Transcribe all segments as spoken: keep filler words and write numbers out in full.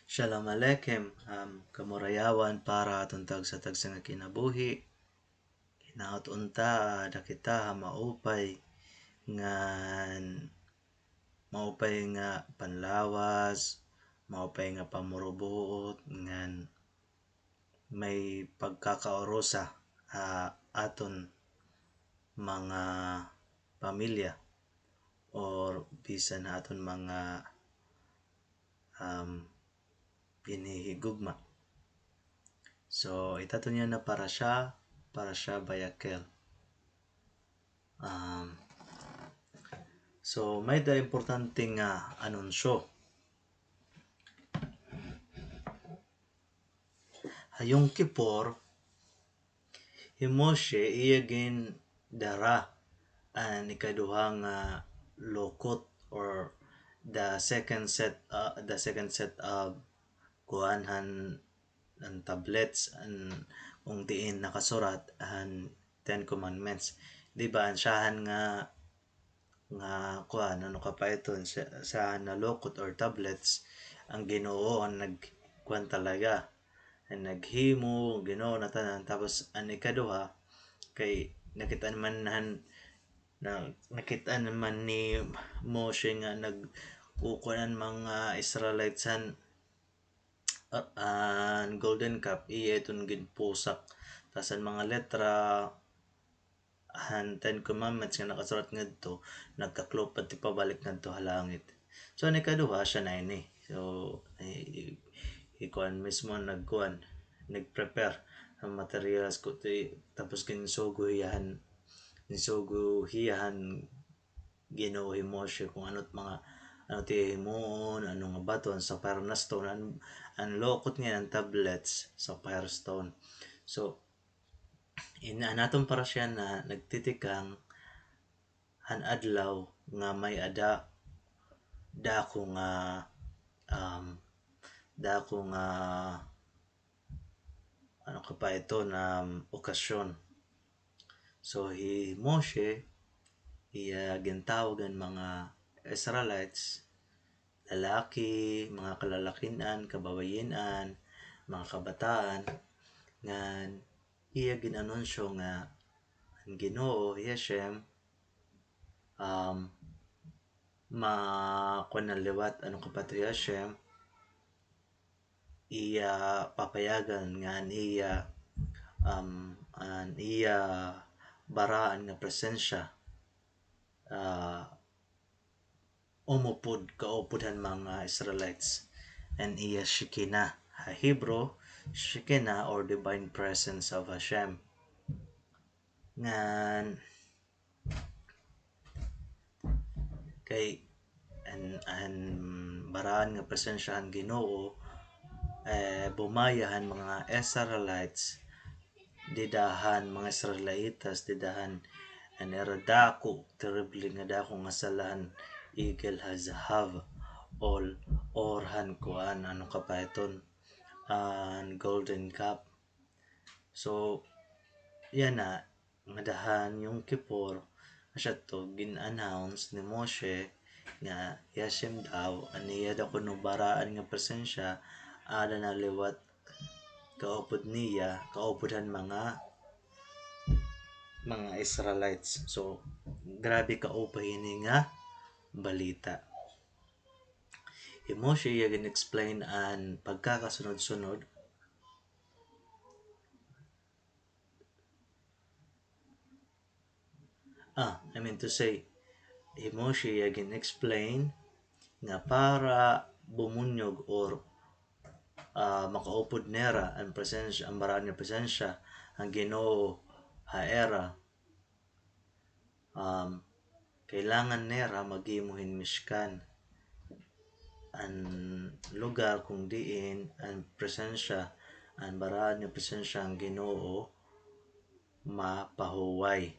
Shalom Aleichem, um, kamurayawan para aton tagsa-tagsa nga kinabuhi. Hinaot unta, ah, ada kita ha maupay ngan, maupay nga panlawas, maupay nga pamurubuot, ngan may pagkakaurusa ha aton mga pamilya or bisan ha aton mga, um, ginhihigugma. So, it aton yana parasha, parasha Vayakhel. Um, so, may-ada importante nga anunsyo. Ha Yom Kippur, hi Moshe iya gindara an ikaduha nga lukot or the second set, uh, the second set of kuan han, an tablets, an kung diin nakasurat an Ten Commandments. Di ba, an siyahan nga nga kuan, ano ka pa iton, sa, sa nalukot or tablets, an Ginoo an nagkuan talaga. An naghimo, Ginoo na tanan. Tapos, an ikaduha, kay nakit-an man han, na, nakit-an man ni Moshe nga nagkukuan an mga Israelites han, ah, an golden cup, iya iton ginpusak. Tas an mga letra, han Ten Commandments nga nakasurat ngadto, nagkaklop pa ti pabalik ngadto ha langit. So, an ikaduha, siya na ini. So, hi, hi, hi kuan mismo nagkuan, nag-prepare han materials ko ti, tapos ginsugo hiya han, ginsugo hiya han Ginoo hi Moshe kung ano it mga, ano it iya himuon, ano nga bato, an sapphire na stone, an, an lukot nga an tablets, sapphire stone. So, in, an aton parasha na nagtitikang han adlaw nga may-ada dako nga, um, dako nga, ano ka pa iton, um, okasyon. So, hi Moshe, iya gintawag an mga Israelites, lalaki, mga kalalakin-an, kababayin-an, mga kabataan, ngan iya gin-anunsyo nga an Ginoo, hi Hashem, um, ma-, kuan na liwat, ano ka pa ito, hi Hashem, iya papayagan nga an iya, um, an iya baraan nga presensya, ah, umupod, kaupod han mga Israelites. An iya Shekinah, ha Hebrew, Shekinah or divine presence of Hashem. Ngan, kay an, an baraan nga presensya han Ginoo, eh, bumaya han mga Israelites dida han mga Israelitas, dida han an ira dako, terrible nga dako nga sala han Egel HaZahav, or, or han kuan, ano ka pa iton, an golden cup. So, yana, ngada han Yom Kippur, asya to, gin-announce ni Moshe nga hi Hashem daw, an iya daw kuno baraan nga presensya, ada na liwat kaupod niya, kaupod han mga, mga Israelites. So, grabe kaupay ini nga balita. Hi Moshe iya gin-explain an pagkakasunod-sunod. Ah, I mean to say, hi Moshe iya gin-explain nga para bumunyog or, ah, makaupod nira an presensya, an baraan nga presensya han Ginoo ha ira, um, kailangan nira maghimo hin Mishkan, an lugar kung diin an presensya, an baraan nga presensya han Ginoo mapahuway.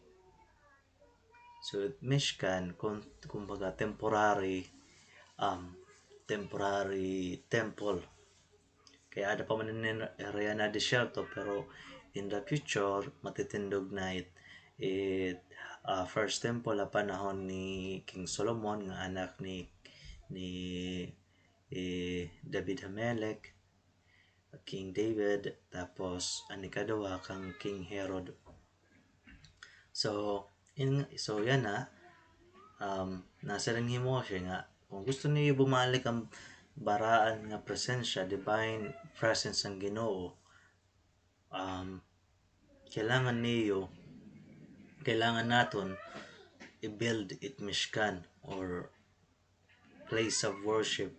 So, Mishkan, kun-, kumbaga, temporary, um, temporary temple. Kay ada pa man ini area na disyerto, pero in the future, matitindog na it, it, ah, first temple ha panahon ni King Solomon, nga anak ni, ni hi David Hamelek, King David, tapos an ikaduha kan King Herod. So, in, so yana, um, nasiring hi Moshe nga, kon gusto niyo bumalik an baraan nga presensya, divine presence han Ginoo, um, kailangan niyo, kailangan naton i-build it Mishkan or place of worship.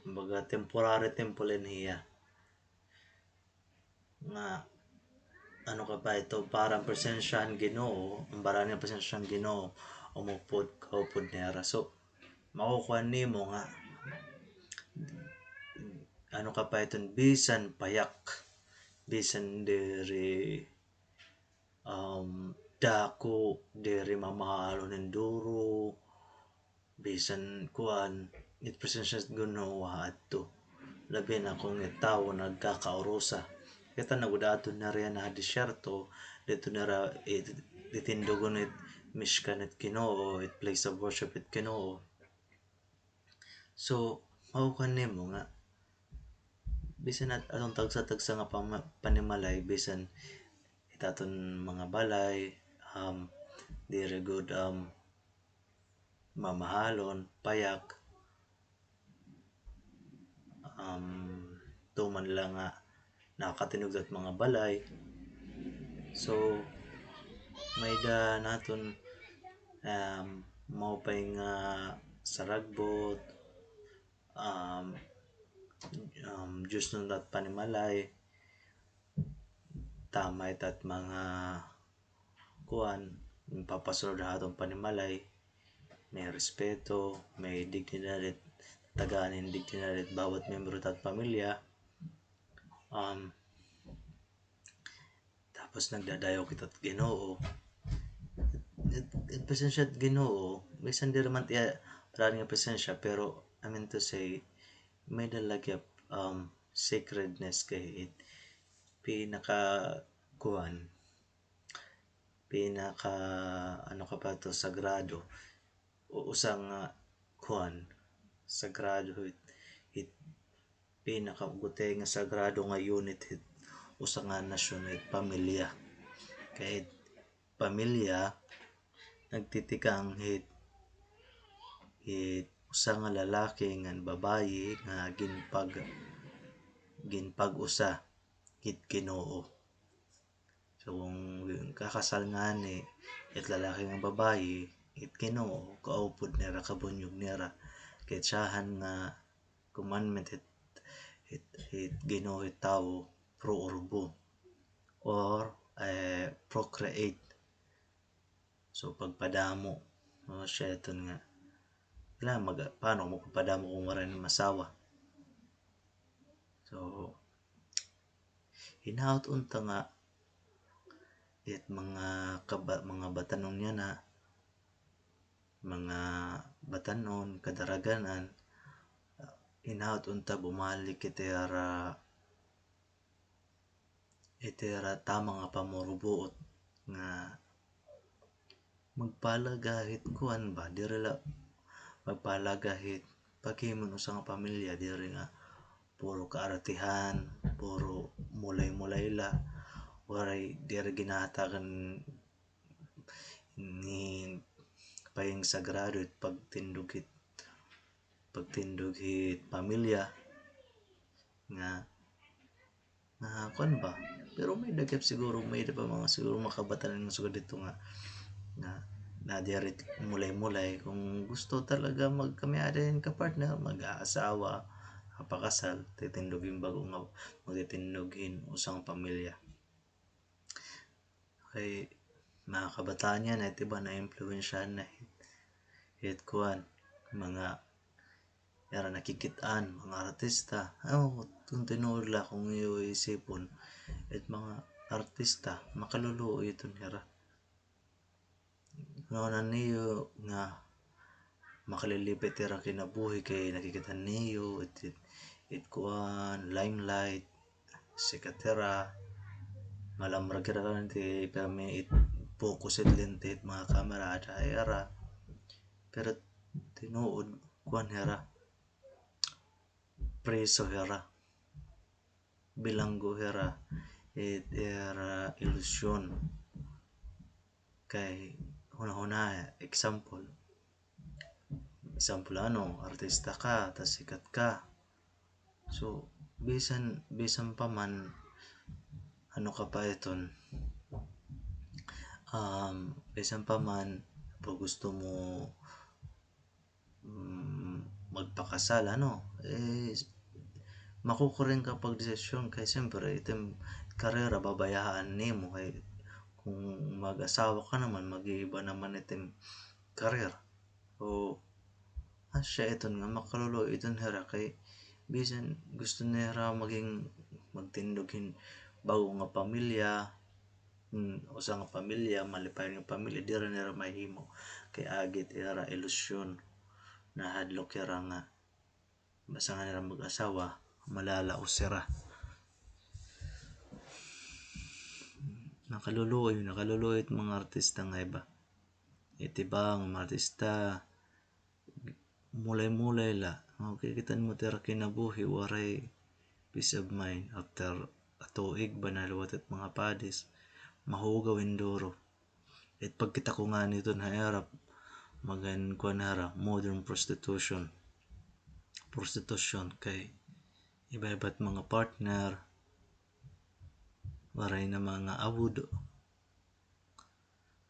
Kumbaga, temporary temple ini hiya. Nga, ano ka pa ito, para an presensya han Ginoo, an baraan nga presensya han Ginoo, umupod, kaupod nira. So, makukuha nimo nga, ano ka pa iton, bisan payak, bisan diri, um, dako, diri mamahalon hin duro, bisan kuan, it presensya han Ginoo adto. Labi na kon it tawo nagkakaurusa. Kita na gud adto nira yana ha disyerto, didto nira, eh, titindugon it Mishkan it Ginoo, it place of worship it Ginoo. So, makukuha nimo nga, bisan at-, aton tagsa-tagsa nga pama-, panimalay, bisan it aton mga balay, um, diri gud, um, mamahalon, payak, um, tuman la nga nakakatindog it mga balay. So, may-ada naton, um, maupay nga saragbot, um, um, diyosnon it panimalay, tama it at mga kuan, mapapasunod ha aton panimalay, may respeto, may dignidad it, tagaan hin dignidad it bawat miyembro it at pamilya. Um, tapos nagdadayaw kita it Ginoo. It, it presensya it Ginoo, bisan diri man it iya baraan nga presensya, pero I mean to say, may-ada la gihap, um, sacredness kay it pinaka kuan, pinaka, ano ka pa to, sagrado. O, usa nga kuan, sagrado hit, hit pinakagutay nga sagrado nga unit hit usa nga nasyon, hit pamilya. Kay hit pamilya, nagtitikang hit, hit usa nga lalaki ngan babayi nga ginpag-, ginpag-usa hit Ginoo. So, kon kakasal ngani, it lalaki ngan babayi, it Ginoo, kaupod nira, kabunyog nira. Kay it syahan nga commandment hit, hit, hit Ginoo hit tawo, pro urbo, or, eh, procreate. So, pagpadamo, no, siya iton nga, kailangan mag-, paano magpapadamo kon waray na masawa? So, hinaot unta nga, it mga kaba-, mga batan-on yana, mga batan-on, kadaraganan, hinaot unta bumalik it ira, it ira tama nga pamurubuot nga magpalaga hit kuan ba, diri la magpalaga hit paghimo hin usa nga pamilya, diri nga puro kaartihan, puro mulay-mulay la, waray diri ginahatagan hin pagiging sagrado it pagtindog hit, pagtindog hit pamilya nga, nga kuan ba? Pero may-ada gihap siguro, may-ada pa mga siguro mga kabatan-on nga sugad didto nga, nga na diri mulay-mulay. Kon gusto talaga magkamiada hin ka-partner, mag-aasawa, pakasal, titindog hin bag-o nga, magtitindog hin usa nga pamilya. Kay mga kabataan yana, it iba naimpluwensyahan na hit, hit kuan, mga ira nakikit-an, mga artista. O, kon tinuod la, kon iyo isipon, it mga artista, makaluluoy iton hira. Kuan niyo nga makalilipay it ira kinabuhi kay nakikita niyo it, it, it kuan, limelight, sikat hira, malamrag hira kan it pirmi it focus it lente it mga camera ada ha ira. Pero tinuod, kuan hira, preso hira. Bilanggo hira it ira ilusyon. Kay hunahuna, example. Example, ano, artista ka, tas sikat ka. So, bisan, bisan pa man, ano ka pa iton, um, bisan pa man, pag gusto mo, mm, magpakasal, ano, eh, makukuring ka pagdesisyon kay siyempre, itim karera babayaan nimo kay kung mag-asawa ka naman, mag-iiba naman itim karera. So, asya iton nga makaluluoy iton hira kay bisan gusto nira maging, magtindog hin bag-o nga pamilya, hmm, usa nga pamilya, malipayon nga pamilya, diri nira mahimo kay agi it ira ilusyon. Nahadlok hira nga basta nga nira mag-asawa, malalaos hira. Nakaluluoy, nakaluluoy it mga artista nga iba. It iba nga mga artista, mulay-mulay la. Okay, kita nimo it ira kinabuhi, waray peace of mind. After a tuig ba, naliwat it mga padis, mahugaw hin duro. It pagkita ko ngani iton ha ira, magan kuan hira, modern prostitution. Prostitution kay iba-iba it mga partner, waray na mga abod.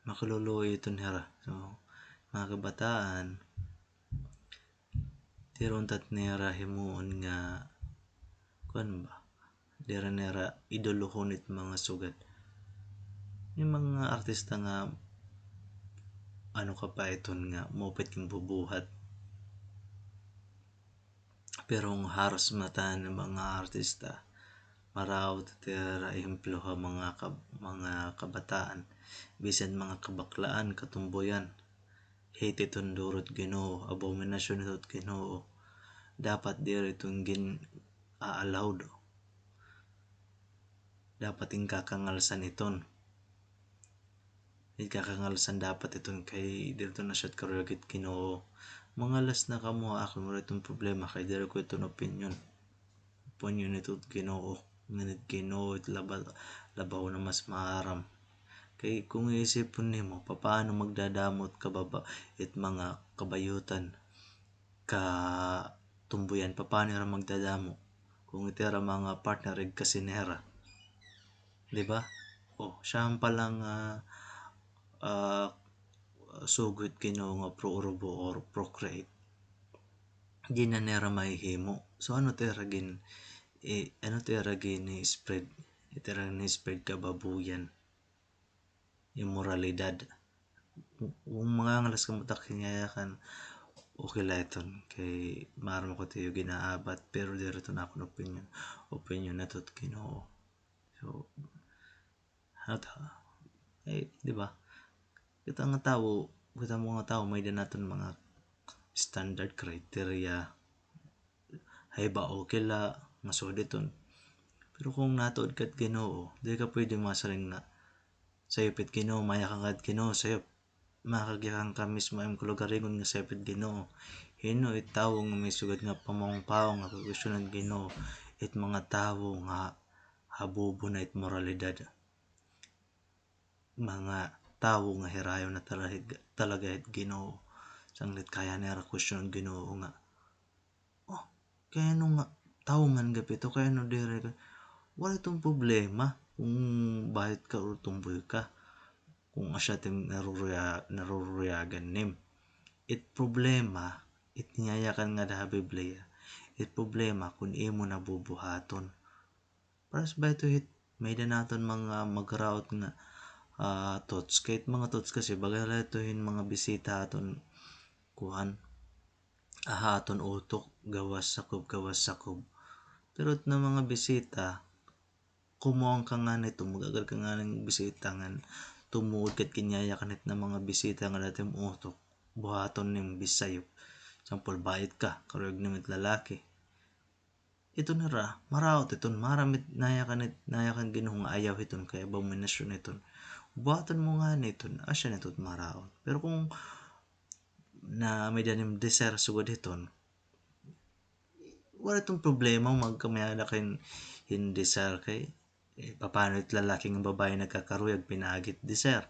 Makaluluoy iton hira. So, mga kabataan, diri untat nira himuon nga, kuan ba? Diri nira idolohon it mga sugad. May mga artista nga, ano ka pa iton nga, maupay it ginbubuhat. Pero an haros mata nga mga artista, maraot it ira ehemplo ha mga kab-, mga kabataan, bisan mga kabaklaan, katumboyan. Hate iton duro it Ginoo, abominasyon iton Ginoo. Dapat diri iton gin-a-allowed. Dapat ginkakangalsan iton. Ginkakangalsan dapat iton kay diri iton asya it karuyag it Ginoo. Mangalas na kamo ha akon, waray iton problema kay diri ko iton opinyon. Opinyon iton Ginoo. Ngan it Ginoo it laba-, labaw na mas maaram. Kay kung iisipon nimo, papaano magdadamo it kababa-, it mga kabayutan, katumboyan, papaano ira magdadamo kung it ira mga partner igkasi nira? Di ba? O, siya pa la nga, ah, ah, sugo it Ginoo nga pro-urbo or procreate. Di na nira mahihimo. So, ano it ira gin-, eh, ano it ira gin-spread? It ira gin-spread kababuyan. Inmoralidad. Kung, kung mangangalas kamo ta kinyayakan, okay la iton. Kay maaram ako it iyo ginaabat, pero diri iton akon opinyon. Opinyon na iton Ginoo. So, ano ta? Eh, di ba? Kita nga tawo, kita mo nga tawo, may-ada naton mga standard criteria. Hay ba, okay la nga sugad iton. Pero kung natuod ka it Ginoo, di ka pwede masiring nga, sayop it Ginoo, mayakan ka it Ginoo, sayop. Makagyakan ka mismo ha imo kalugaringon nga sayop it Ginoo. Hin-o it tawo nga may sugad nga pamawong-pawong nga kukwestiyonan it Ginoo? It mga tawo nga habubo na it moralidad. Mga tawo nga hirayo na talaga, talaga it Ginoo. Sanglit kaya nira kukwestiyonan it Ginoo nga, "Oh, kay ano nga tawo man gihap ito, kay ano diri ka?" Wala iton problema kung bayot ka or tumboy ka. Kung asya it im naruruya-, naruruyagan nim. It problema, it niyayakan ngada ha Biblia, it problema kung imo na bubuhaton. Paras ba ito hit, may-ada naton mga magraot nga, ah, thoughts. Kay it mga thoughts kasi, baga la ito hin mga bisita ha aton, kuan, ha aton utok, gawas sakob, gawas sakob. Pero it na mga bisita, kumuan ka ngani, tumag-agad ka ngani hin bisita ngan tumuod ka hit kinyayakan hit na mga bisita nga dati im utok. Buhaton nim bisayop. Example, bayot ka, karuyag nim it lalaki. Iton hira, maraot iton, maaram it nayakan it, nayakan Ginoo nga ayaw hiton kay abominasyon iton. Buhaton mo ngani iton, asya na iton maraot. Pero kung na may-ada nim desire sugad hiton, Waray iton problema, magkamay-ada ka hin, hin desire kay, eh, papano it lalaki ngan babaye nagkakaruyag, pinaagi it desire.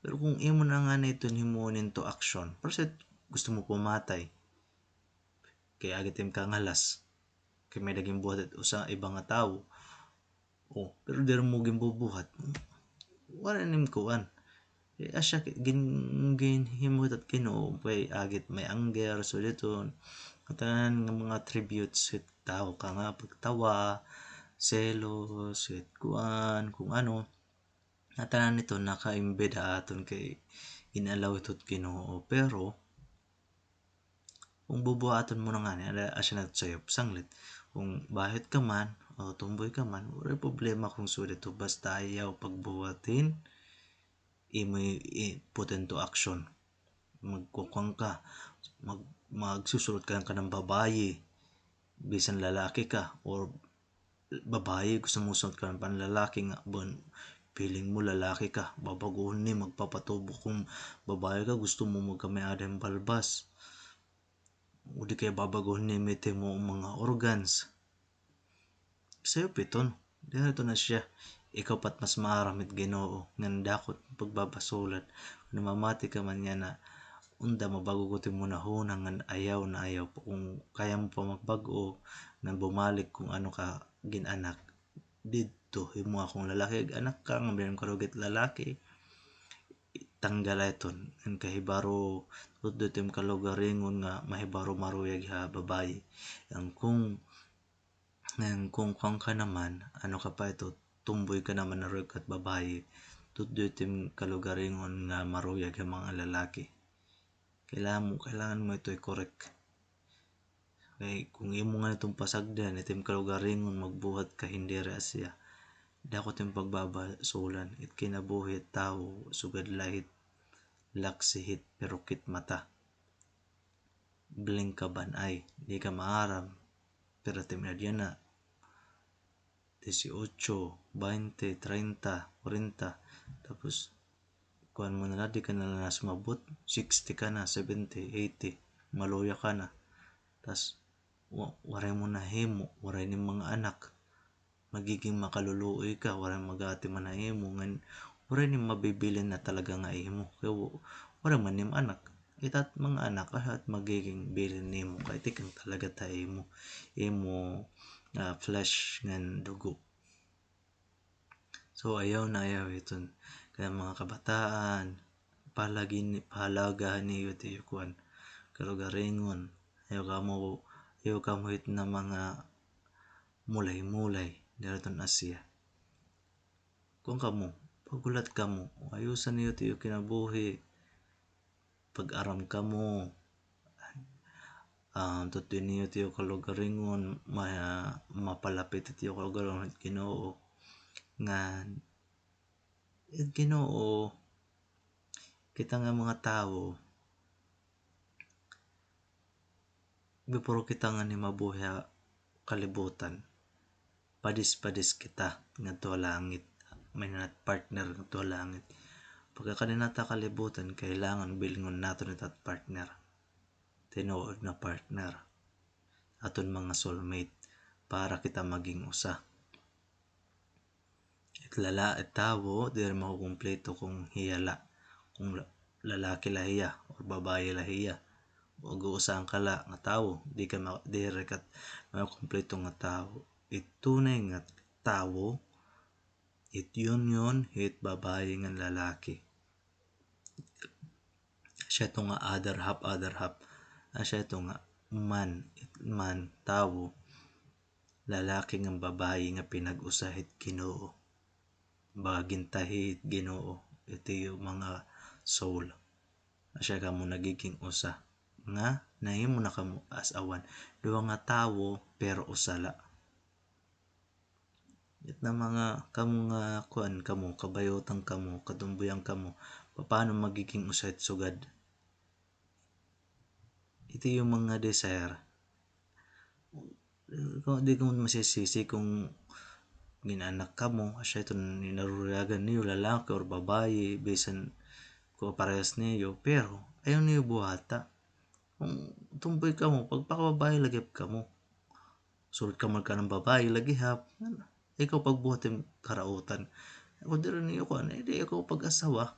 Pero kon imo na ngani iton himuon into action, pero sa gusto mo pumatay, kay agi it im kangalas, kay may-ada ginbuhat it usa, iba nga tawo. O, pero diri mo ginbubuhat. Waray nim kuan. Eh, asya, gin-, ginhimo hit Ginoo, kay agi it may anger, so dito, ngatanan nga mga attributes hit tawo ka nga pagtawa, selos, hit kuan, kung ano. Ngatanan ito naka-embed ha aton kay gin-allow ito hit Ginoo. Pero, kon bubuhaton mo na ngani, ada, asya na sayop, sanglit. Kon bahit ka man, o tomboy ka man, waray problema kon sugad ito, basta ayaw pagbuhat hin imo i-, i-put into action. Magkukuan ka, mag-, magsusulot ka kanan babaye, bisan lalaki ka, or babaye, gusto mo suot ka panlalaki nga, ban, feeling mo lalaki ka, babaguhon ni, magpapatubo kon babaye ka, gusto mo magkamay-ada hin balbas. O di kay babaguhon ni, mete mo mga organs. Sayop iton, diri ito na siya. Ikaw pa it mas maaram hit Ginoo, ngan dako it pagbabasulan. Namamati ka man yana, unda mabag-o ko it imo hunahuna ngan ayaw na ayaw pa. Kon kaya mo pa magbag-o, ngan bumalik kon ano ka gin-anak. Didto, himoa kon lalaki, ag-anak ka, ngan bisan karuyag it lalaki, tanggal iton. Ngan kahibaro, tutdo it im kalugaringon nga mahibaro maruyag ha babaye. Ngan kon Ngan kon kuan ka naman, ano ka pa ito, tomboy ka naman, naruyag ka hit babaye, tutdo it im kalugaringon nga maruyag ha mga lalaki. Kailangan mo, kailangan mo ito i-correct. Kay kon imo ngani iton pasagdan, it im kalugaringon magbuhat ka hin diri asya. Dako it im pagbabasulan, it kinabuhi hit tawo, sugad la hit laksi hit pirukit mata. Blink ka ban-ay, di ka maaram. Pero tim na diyan na, dieciocho, baynte, treinta, kwarenta. Tapos, kuan mo na la, di ka na la sumabot, sixty ka na, seventy, eighty, maluya ka na. Tas, wa-, waray mo nahimo, waray nim mga anak. Magiging makaluluoy ka, waray mag-aatiman ha imo, ngan waray nim mabibilin na talaga nga imo. Kay wa-, waray man nim anak. Ita it mga anak, ah, it magiging bilin nimo, kay tikang talaga ta imo, imo, ah, flesh ngan dugo. So, ayaw na ayaw iton. Kay mga kabataan, palagi ni-, pahalagahan niyo it iyo kuan, kalugaringon. Ayaw kamo, ayaw kamo hit na mga mulay-mulay, diri iton asya. Kuan kamo, paghulat kamo, ayusan niyo it iyo kinabuhi, pag-aram kamo, ah, tutdoy niyo it iyo kalugaringon, ma-, mapalapit it iyo kalugaringon hit Ginoo. Ngan, it Ginoo, kita nga mga tawo, before kita ngani mabuhi ha kalibutan, padis-padis kita ngadto ha langit. May-ada nat partner ngadto ha langit. Pagkakadto nata ha kalibutan, kailangan bilingon naton it at partner. Tinuod nga partner. Aton mga soulmate para kita maging usa. It lala-, it tawo, diri makukumpleto kon hiya la. Kon la-, lalaki la hiya, or babaye la hiya. Mag-uusa ka la nga tawo, di ka ma-, diri ka makukumpleto nga tawo. It tunay nga tawo, it union, it babaye ngan lalaki. Asya ito nga other half, other half. Asya ito nga man, it man, tawo, lalaki ngan babaye nga pinag-usa hit Ginoo. Baga gintahi hit Ginoo, it iyo mga soul. Asya kamo nagiging usa. Nga, nahimo na kamo as a one. Duha nga tawo, pero usa la. It na mga, kamo nga, kuan kamo, kabayutan kamo, katumboyan kamo, paano magiging usa it sugad? Ito yung mga desire. Ikaw, di kamo masisisi kon gin-anak kamo, asya iton naruruyagan niyo, lalaki or babaye, bisan ko parehas niyo, pero ayaw niyo buhata. Kon tumboy kamo, pagpakababaye la gihap kamo. Sulod ka man kanan babaye, lagi ha, ikaw pagbuhat hin karautan. Ako diri niyo kuan, eh, di ako pag-asawa.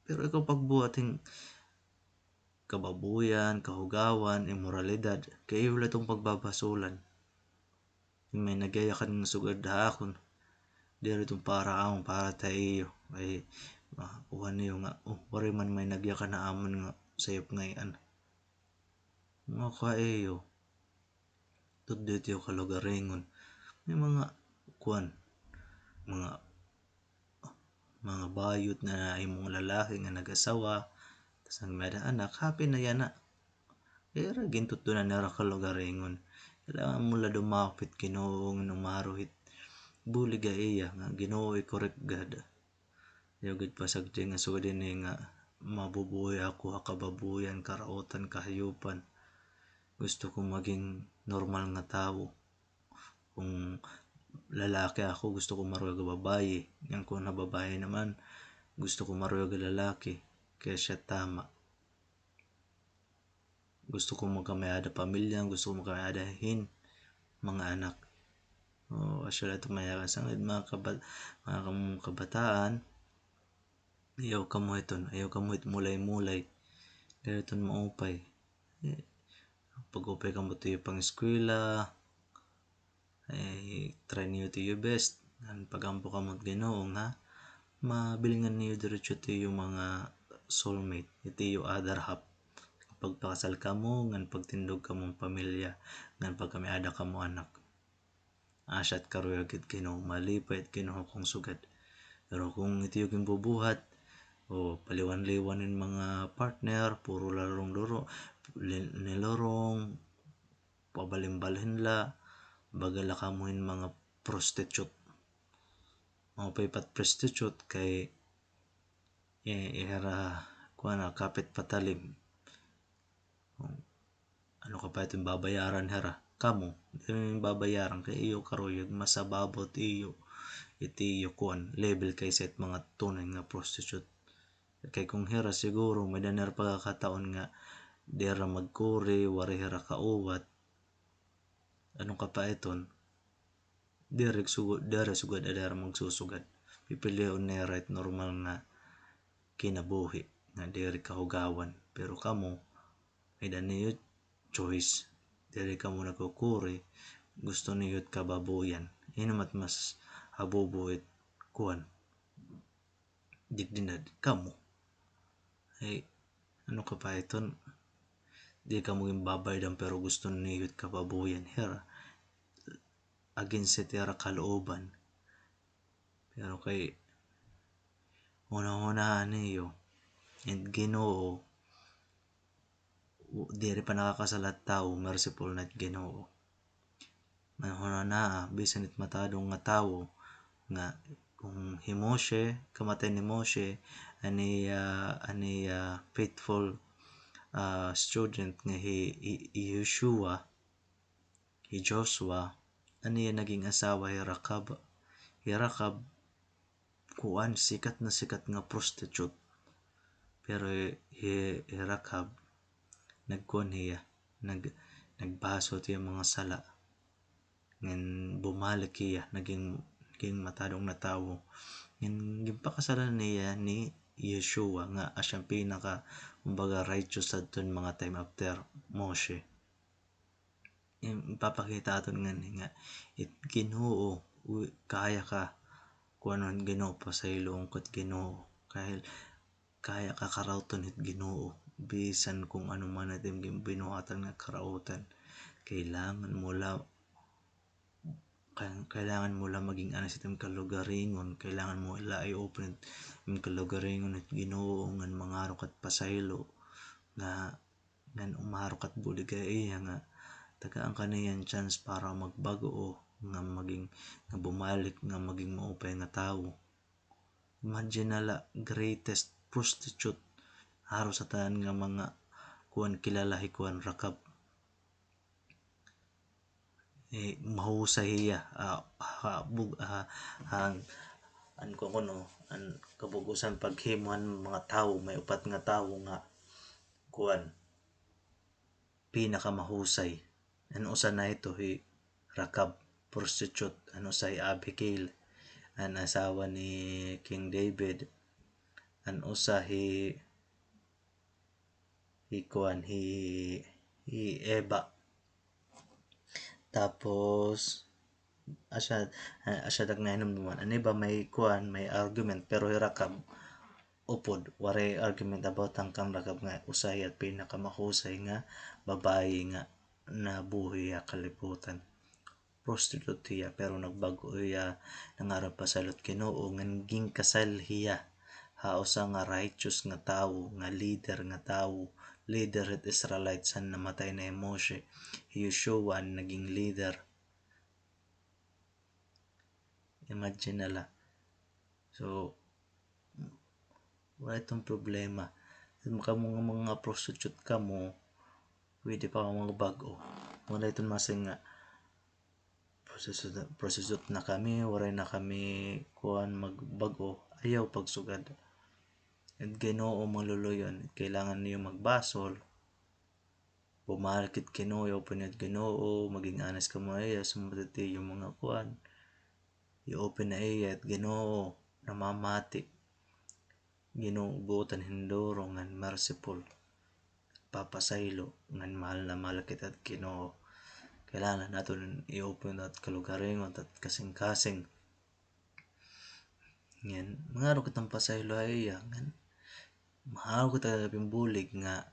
Pero ikaw pagbuhat hin kababuyan, kahugawan, imoralidad, kay iyo la iton pagbabasolan. May nagyayakan nga sugad ha akon. Diri iton para ha akon, para ta iyo. Ay, makuha niyo nga, oh, waray man may nagyakan ha amon nga sayop ngay-an. Mga kaiyo, tudlo it iyo kalugaringon. May mga, kuan, mga, mga bayot na imo nga lalaki nga nag-asawa, tas nagmay-ada anak, happy na yana. Ira gintutdo na nira kalugaringon. Kailangan mo la dumapit Ginoo nga umaro hit bulig ha iya, nga Ginoo, i-correct gad. Ayaw gid pasagdi nga sugad ini nga mabubuhi ako ha kababuyan, karautan, kahayupan. Gusto ko maging normal nga tawo. Kung lalaki ako, gusto ko maruyag ha babaye. Ngan kung ha babaye naman, gusto ko maruyag ha lalaki. Kay siya tama. Gusto ko magkamay-ada pamilya, gusto ko magkamay-ada hin mga anak. O, asya la ito mayakan sangad, mga kaba-, mga kam-, kabataan, ayaw kamo hiton, ayaw kamo hit mulay-mulay. Diri iton maupay. Eh, pag-upay kamo it iyo pang-eskwela, eh, try niyo it iyo best. Ngan pag-ampo kamo hit Ginoo nga mabilingan niyo diretso it iyo mga soulmate, it iyo other half. Pagpakasal kamo, ngan pagtindog kamo hin pamilya, ngan pagkamay-ada kamo anak. Asya it karuyag hit Ginoo, malipay it Ginoo kon sugad. Pero kon it iyo ginbubuhat, o, paliwan-liwan hin mga partner, puro la lurong-lurong, li-, nilurong, pabalhin-balhin la, baga la kamo hin mga prostitute. Maupay pa it prostitute kay, eh, ira, kuan na, kapit patalim. Ano ka pa iton babayaran hira? Kamo, diri mo babayaran kay iyo karuyag, mas ababa it iyo, it iyo kuan, level kaysa it mga tunay nga prostitute. Kay kon hira siguro, may-ada nira pagkakataon nga diri magkuri, waray hira kauwat. Ano ka pa iton? Diri sugad, diri sugad, diri magsusugad. Pipilion nira it normal nga kinabuhi, nga diri kahugawan. Pero kamo, may-ada niyo choice. Diri kamo nagkukuri, gusto niyo it kababuyan. Hin-o man it mas habubo it kuan, dignidad, kamo. Ay, ano ka pa iton? Di kamo ginbabaydan pero gusto niyo it kababuyan, hira. Against it ira kalooban. Pero kay, hunahunaa niyo, it Ginoo, diri pa nakakasala it tawo, merciful na it Ginoo. Hunahunaa, bisan it matadong nga tawo, nga kon hi Moshe, kamatay ni Moshe, an iya, an iya faithful, ah, student nga hi, hi, hi Yeshua, hi Joshua, an iya naging asawa hi Rahab. Hi Rahab, kuan, sikat na sikat nga prostitute. Pero hi, hi Rahab, nagkuan hiya, nag-, nagbaso it iya mga sala. Ngan bumalik hiya, naging, naging matadong na tawo. Ngan ginpakasalan hiya ni Yeshua nga asya an pinaka, kumbaga, righteous sadton mga time after Moshe. Ipapakita aton ngani nga it Ginoo, kaya ka kuanon it Ginoo, pasayloon ka it Ginoo. Kay kaya ka karawton hit Ginoo, bisan kon ano man it im ginbubuhatan nga karawtan. Kailangan mo la, kay-, kailangan mo la maging honest hit im kalugaringon, kailangan mo la i-open it im kalugaringon hit Ginoo, ngan mangaro ka hit pasaylo, nga, ngan umaro ka hit bulig ha iya nga tagaan ka niya hin chance para magbag-o, nga maging, nga bumalik, nga maging maupay nga tawo. Imagine na la, greatest prostitute, haros ha tanan nga mga kuan, kilala hi kuan, Rahab. Eh, mahusay hiya, ah, ha, bug-, ha, ha, an kuan kuno, an kabug-osan paghimo han mga tawo, may upat nga tawo nga kuan, pinakamahusay. An usa na ito hi Rakab, prostitute, an usa hi Abigail, an asawa ni King David, an usa hi, hi kuan, hi, hi Eva. Tapos, asya, ah, asya dag nahinumduman. An iba may kuan, may argument, pero hi Rakab, upod, waray argument about han kan Rakab nga usa hiya it pinakamahusay nga babayi nga nabuhi ha kalibutan. Prostitute hiya, pero nagbag-o hiya, nangaron pasaylo it Ginoo, ngan ginkasal hiya ha usa nga righteous nga tawo, nga leader nga tawo, leader hit Israelites han namatay na hi Moshe, hi Yeshua an naging leader. Imagine na la. So, wala iton problema. Kamo nga mga prostitute kamo, pwede pa kamo magbag-o. Wala iton masing nga, prostitute, prostitute na kami, waray na kami, kuan, magbag-o. Ayaw pagsugad. It Ginoo manluluy-on. Kailangan niyo magbasol. Bumalik it Ginoo, i-open it Ginoo, maging honest kamo ha iya, sumbat it iyo mga kuan. I-open na iya it Ginoo, namamati. Ginoo buotan hin duro ngan merciful. Papasaylo ngan mahal na mahal kita it Ginoo. Kailangan naton i-open it kalugaringon, it kasingkasing. Ngan, mangaro kita hin pasaylo ha iya, ngan, mangaro kita hin bulig nga,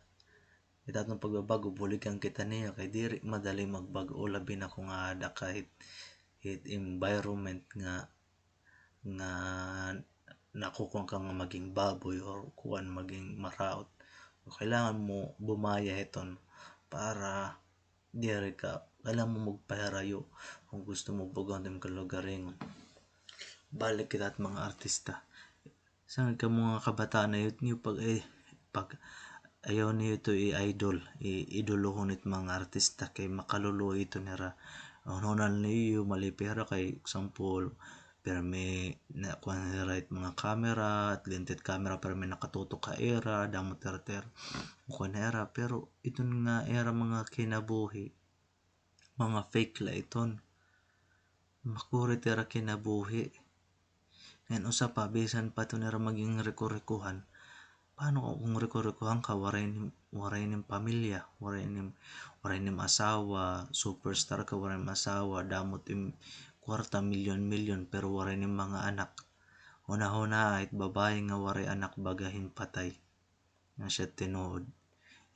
it aton pagbabag-o, buligan kita niya, kay diri madali magbag-o, labi na kon aada ka hit, hit environment nga, nga nakukuan ka nga maging baboy or kuan, maging maraot. So, kailangan mo bumaya hiton para diri ka, kailangan mo magpahirayo kon gusto mo bag-on it imo kalugaringon. Balik kita hit mga artista. Sanglit kamo nga kabataan, ayaw niyo pag, eh, pag, ayaw niyo ito i-idol, i-, idolohon it mga artista kay makaluluoy ito nira. Hunahunaa niyo, malipay hira kay, example, pirmi na kuan hira it mga camera, it lente it camera, pirmi nakatutok ha ira, damo it ira, kuan hira, pero iton nga ira mga kinabuhi, mga fake la iton. Makuri it ira kinabuhi. Ngan usa pa, bisan pa iton ira maging riku-rikuhan. Paano kon riku-rikuhan ka, waray nim, waray nim pamilya, waray nim, waray nim asawa, superstar ka, waray nim asawa, damo it im kwarta, milyon-milyon, pero waray nim mga anak. Hunahunaa it babayi nga waray anak baga hin patay. Nga siya tinuod.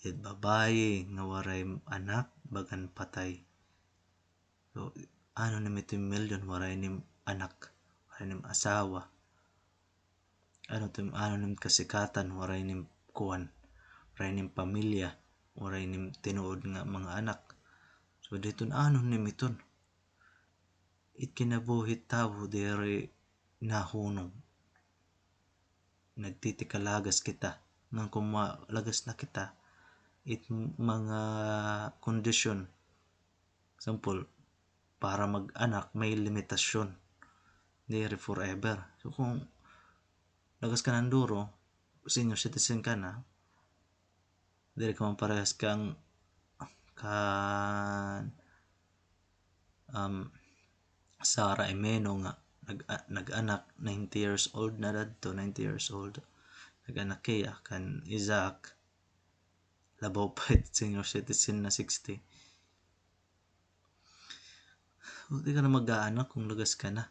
It babayi nga waray anak, bagan patay. So, ano nim ito milyon, waray nim anak, waray nim asawa. Ano ito, ano nim kasikatan, waray nim kuan, waray nim pamilya, waray nim tinuod nga mga anak. So, diton ano nim iton. It kinabuhi tawo diri nahunong. Nagtitikalagas kita. Ngan kon malagas na kita, it mga kondisyon, example, para mag-anak, may limitasyon. Diri forever. So, kon lagas ka na hin duro, senior citizen ka na, diri ka man parehas kan, kan, um, Sara Emeno nga nag-, a-, nag-anak, ninety years old na dadto, ninety years old. Nag-anak hiya kan Isaac, labaw pa it senior citizen na sixty. Diri ka na mag-aanak kon lagas ka na.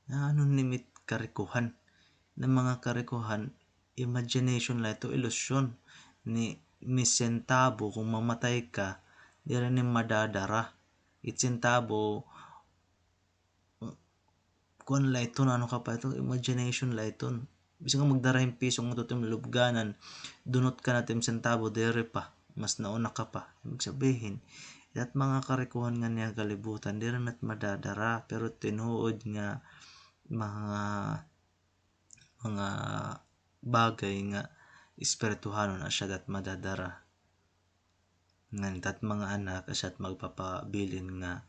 Ano nim it karikohan? An mga karikohan, imagination la ito, ilusyon. Ni, ni sentabo, kon mamatay ka, diri nim madadara. It sentabo, kuan la ito, ano ka pa ito, imagination la ito. Bisan ka magdara hin piso ngadto it im lubnganan, dunot ka na it im sentabo, diri pa, mas nauna ka pa. Ibig sabihin, it mga karikohan nganhi ha kalibutan, diri na it madadara, pero tinuod nga mga, mga bagay nga espirituhanon, asya it madadara. Ngan it mga anak, asya it magpapabilin nga,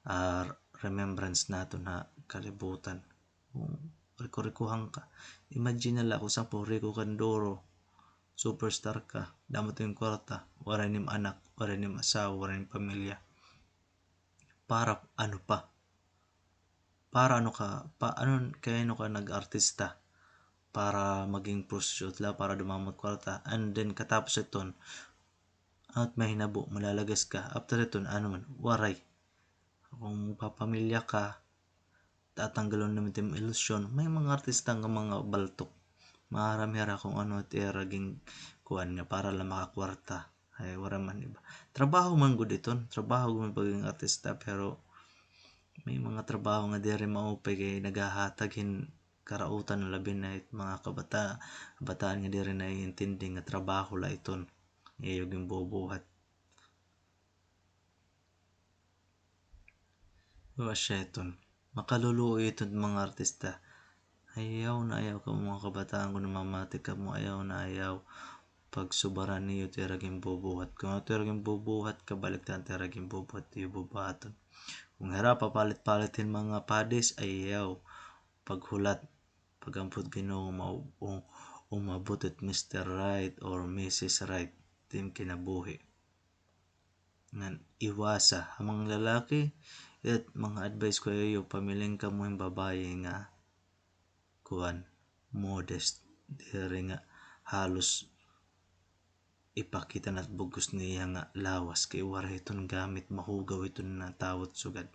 ah, remembrance naton ha kalibutan. Kon riko-rikohan ka. Imagine na la kon sample riko ka hin duro, superstar ka, damo it im kwarta, waray nim anak, waray nim asawa, waray nim pamilya. Para ano pa? Para ano ka, pa, ano, kay ano ka nag-artista? Para maging prostitute la, para dumamot kwarta. And then, katapos iton, ano it mahinabo, malalagas ka. After iton, ano man, waray. Kung magpapamilya ka, tatanggalon naman it im ilusyon. May mga artista nga mga baltok. Maaram hira kung ano it ira gin-, kuan nga para la makakwarta. Ay, wara man iba. Trabaho man gud iton. Trabaho gud man pagiging artista, pero may mga trabaho nga diri maupay kay naghahatag hin karautan, labi na it mga kabata-, kabataan nga diri naiintindi nga trabaho la iton. Iyo ginbubuhat. Wa siya iton. Makaluluoy iton mga artista. Ayaw na ayaw kamo mga kabataan, kon namamati kamo, ayaw na ayaw pagsubaran niyo it ira ginbubuhat. Kon ano it ira ginbubuhat, kabaliktaran it ira ginbubuhat, iyo bubuhaton. Kon hira papalit-palit hin mga padis, ayaw paghulat. Pag-ampot Ginoo, ma-, um-, umabot it Mister Right or Missus Right. It im kinabuhi. Ngan iwasa. Ha mga lalaki, it mga advice ko ha iyo, pamiling kamo hin babaye nga, kuan, modest. Diri nga halos ipakita na it bug-os niya nga lawas, kay waray iton gamit, mahugaw iton nga tawo it sugad.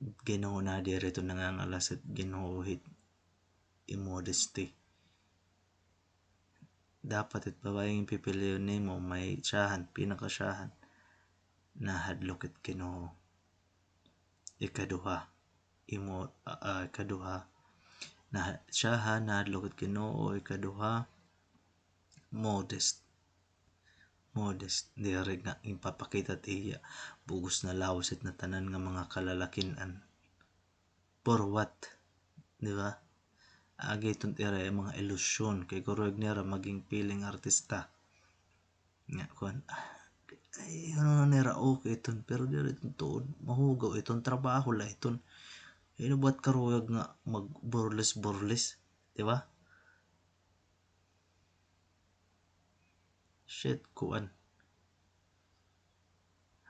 Ginoo na diri iton nangangalas it Ginoo hit immodesty. Dapat it babaye nga pipilion nimo may syahan, pinakasyahan, nahadlok it Ginoo. Ikaduha, imo, ah, ah, ikaduha, na, syahan, nahadlok it Ginoo, ikaduha, modest. Modest, diri nga ginpapakita it iya bug-os nga lawas it natanan nga mga kalalakin-an. For what? Di ba? Agi iton it ira mga ilusyon, kay kuruyag nira maging piling artista. Nga, kuan, ay, ano na nira, okay iton, pero diri iton tuod, mahugaw iton, trabaho la iton. Ano ba it karuyag nga mag-burles-burles, di ba? Shit, kuan.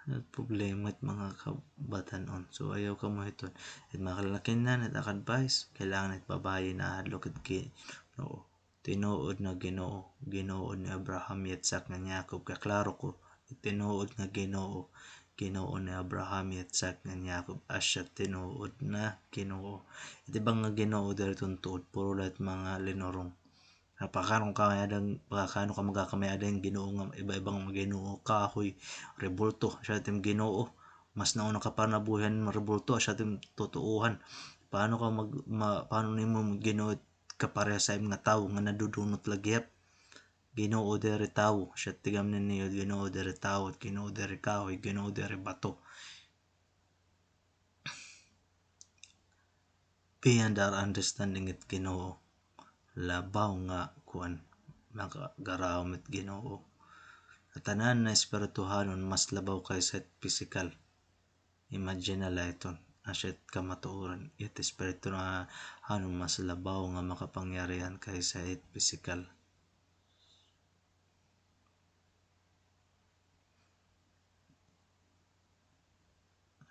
Ano problema it mga kabatan-on? So, ayaw kamo hiton. It mga kalalakin-an, it ak advice, kailangan it babaye nahadlok it Ginoo. Tinuod na Ginoo, Ginoo ni Abraham, Yitzhak, ngan Yaakov. Kay klaro ko, it tinuod nga Ginoo, Ginoo ni Abraham, Yitzhak, ngan Yaakov. Asya, tinuod na Ginoo. It iba nga ginoo diri iton tuod, puro la it mga linurong. Pakano ka may-ada hin, pakano ka magkakamay-ada hin ginoo nga iba-iba nga mga ginoo, kahoy, rebulto, asya it im ginoo. Mas nauna ka pa nabuhi han rebulto, asya it im tutuohan. Paano ka mag-, ma-, paano nimo ginoo kaparehas ha im nga tawo nga nadudunot la gihap? Ginoo diri tawo, asya tigamnan niyo, Ginoo diri tawo, Ginoo diri kahoy, Ginoo diri bato. Beyond our understanding it Ginoo. Labaw nga kuan, makagaraom it Ginoo. Ngatanan nga espirituhanon mas labaw kaysa it pisikal. Imagine na la iton, asya it kamatuoran, it espirituhanon mas labaw nga makapangyarihan kaysa it pisikal.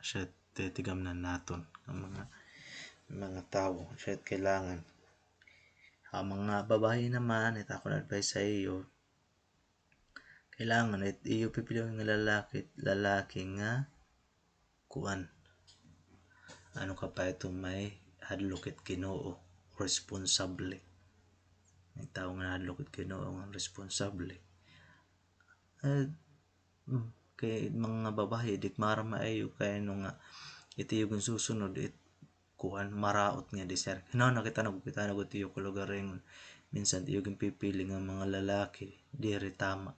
Asya it titigamnan naton nga mga, mga tawo. Asya it kailangan. Ha mga babaye naman, it akon advice ha iyo, kailangan it iyo pipilion nga lalaki, lalaki nga kuan. Ano ka pa ito, may hadlok it Ginoo, responsable. May tawo nga hadlok it Ginoo nga responsable. Eh, mm, kay mga babaye, di maaram ha iyo kay ano nga, it iyo ginsusunod, it kuan, maraot nga desire. Hinaw nakita na, kita na gud iyo kalugaringon. Minsan, iyo ginpipili nga mga lalaki, diri tama.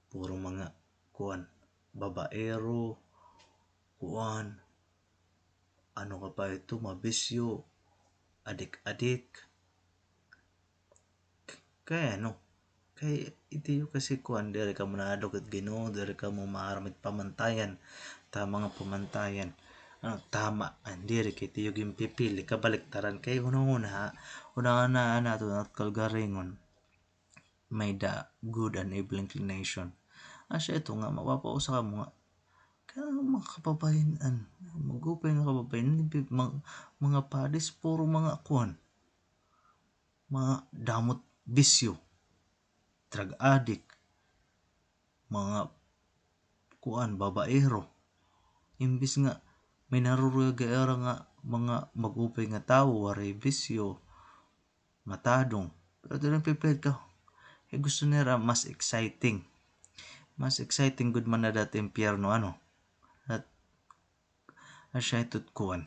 Puro mga, kuan, babaero, kuan, ano ka pa ito, mabisyo, adik-adik. Kay ano, kay itiyo kasi kuan, diri kamo nahadlok it Ginoo, diri kamo maaram it pamantayan, tama nga pamantayan. Ano, tama, an diri kay itiyo ginpipili, kabaliktaran kay hunahuna, hunahuna naton it kalugaringon. May the good and evil inclination. Asya ito nga, mapapausa kamo nga, Kay mga kababayen-an, mag-upay nga kababayen-an, mga, mga padis, puro mga kuan, mga damo it bisyo, drug addict, mga kuan, babaero. Imbis nga may naruruyag ha ira nga mga mag-upay nga tawo, waray bisyo, matadong. Pero diri nagpipilit ka. Kay gusto nira mas exciting. Mas exciting gud man na dida it impyerno, ano? At asya ito it kuan.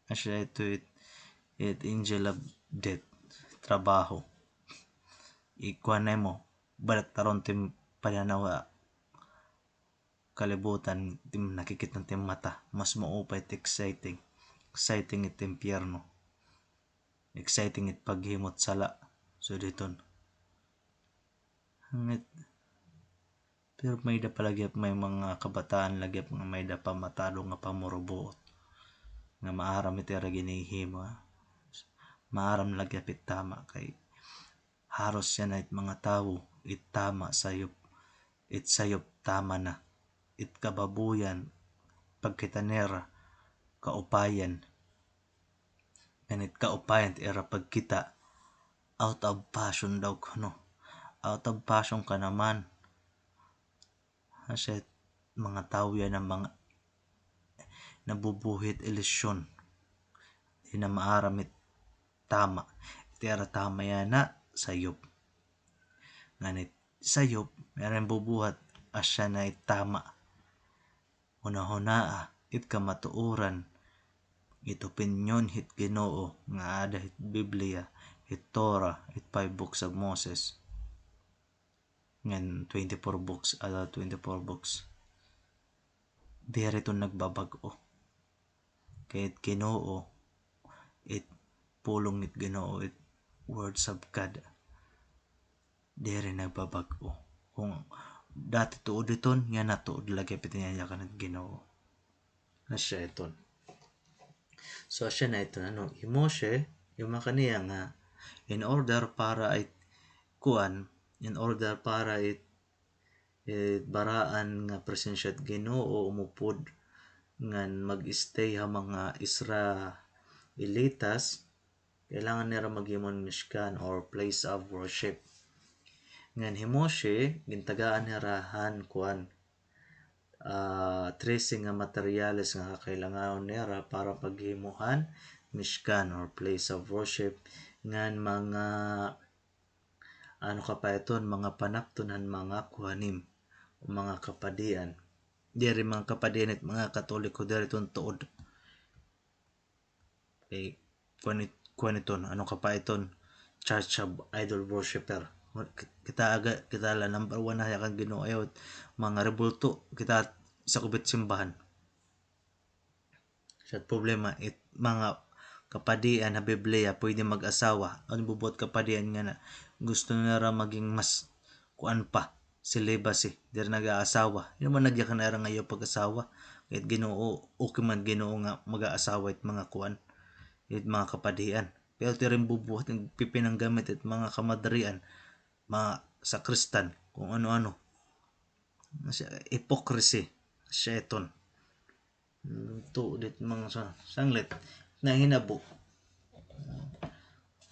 Asya ito it, it angel of death. Trabaho. Ikuan na mo. Baliktaron it im pananaw ha kalibutan, it im nakikita it im mata. Mas maupay it exciting. Exciting it impyerno. Exciting it paghimo it sala. So, diton. Hangit. Pero may-ada pa lagi, may mga kabataan lagi nga may-ada pa matadong nga pamurubuot. Nga maaram it ira ginhihimo. Maaram lagi it tama kay haros yana it mga tawo, it tama sayop, it sayop tama na, it kababuyan, pagkita nira, kaupayan. Ngan it kaupayan it ira pagkita, out of fashion daw kuno. Out of fashion ka naman. Asya it mga tawo yana nga mga nabubuhi it ilusyon. Diri na maaram it tama. It ira tama yana, sayop. Ngan it sayop, yana bubuhat, asya na it tama. Hunahunaa, it kamatuoran, it opinyon hit Ginoo nga aada hit Biblia, hit Torah, it five books of Moses. Ngan twenty-four books, ada twenty-four books. Diri iton nagbabag-o. Kay it Ginoo, it pulong it Ginoo, it words of God. Diri nagbabag-o. Kon dati tuod iton, yana tuod lagi it yakan it Ginoo. Asya iton. So, asya na iton, ano, hi Moshe, yumakan niya nga, in order para it, kuan, in order para it, it baraan nga presensya it Ginoo umupod ngan mag-stay ha mga Israelitas, kailangan nira maghimo hin Mishkan or place of worship. Ngan hi Moshe, gintagaan hira han kuan, ah, trese nga materyales nga kakailanganon nira para paghimo han Mishkan or place of worship, ngan mga, ano ka pa iton, mga panapton han mga kohanim o mga kapadian. Diri mga kapadian it mga Katoliko, diri iton tuod. Kay kuan it-, kuan iton, ano ka pa iton, Church of Idol Worshipper. Kita aga, kita la number one ha yakan Ginoo, ayaw mga rebulto, kita sa kubit simbahan. Sa problema, it mga kapadian ha Biblia, pwede mag-asawa. Ano bubuhat kapadian nga na gusto nira maging mas kuan pa, celibacy, diri nag-aasawa. Diri man nagyakan ira nga ayaw pag-asawa. Kay it Ginoo, okay man Ginoo nga mag-aasawa it mga kuan, it mga kapadian. Pero diri bubuhat, nagpipinanggamit it mga kamadrian, mga sakristan, kung ano-ano. Hypocrisy. Asya iton. Tuod it mga sa-, sanglit. Nahinabo.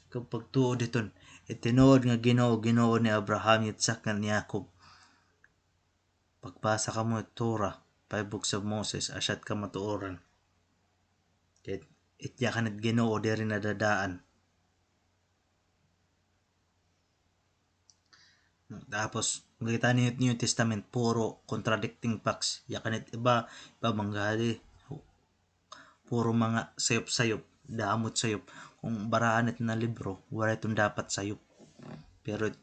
Kapag tuod iton, it tinuod nga Ginoo, Ginoo ni Abraham, Yitzhak, ngan Yaakov. Pagbasa kamo it Torah, five books of Moses, asya it kamatuoran. Kay it yakan it Ginoo, diri nadadaan. Tapos, makita niyo it New Testament, puro contradicting facts. Yakan it iba, iba manggadi. Puro mga sayop-sayop, damo it sayop. Kon baraan it na libro, waray iton dapat sayop. Pero it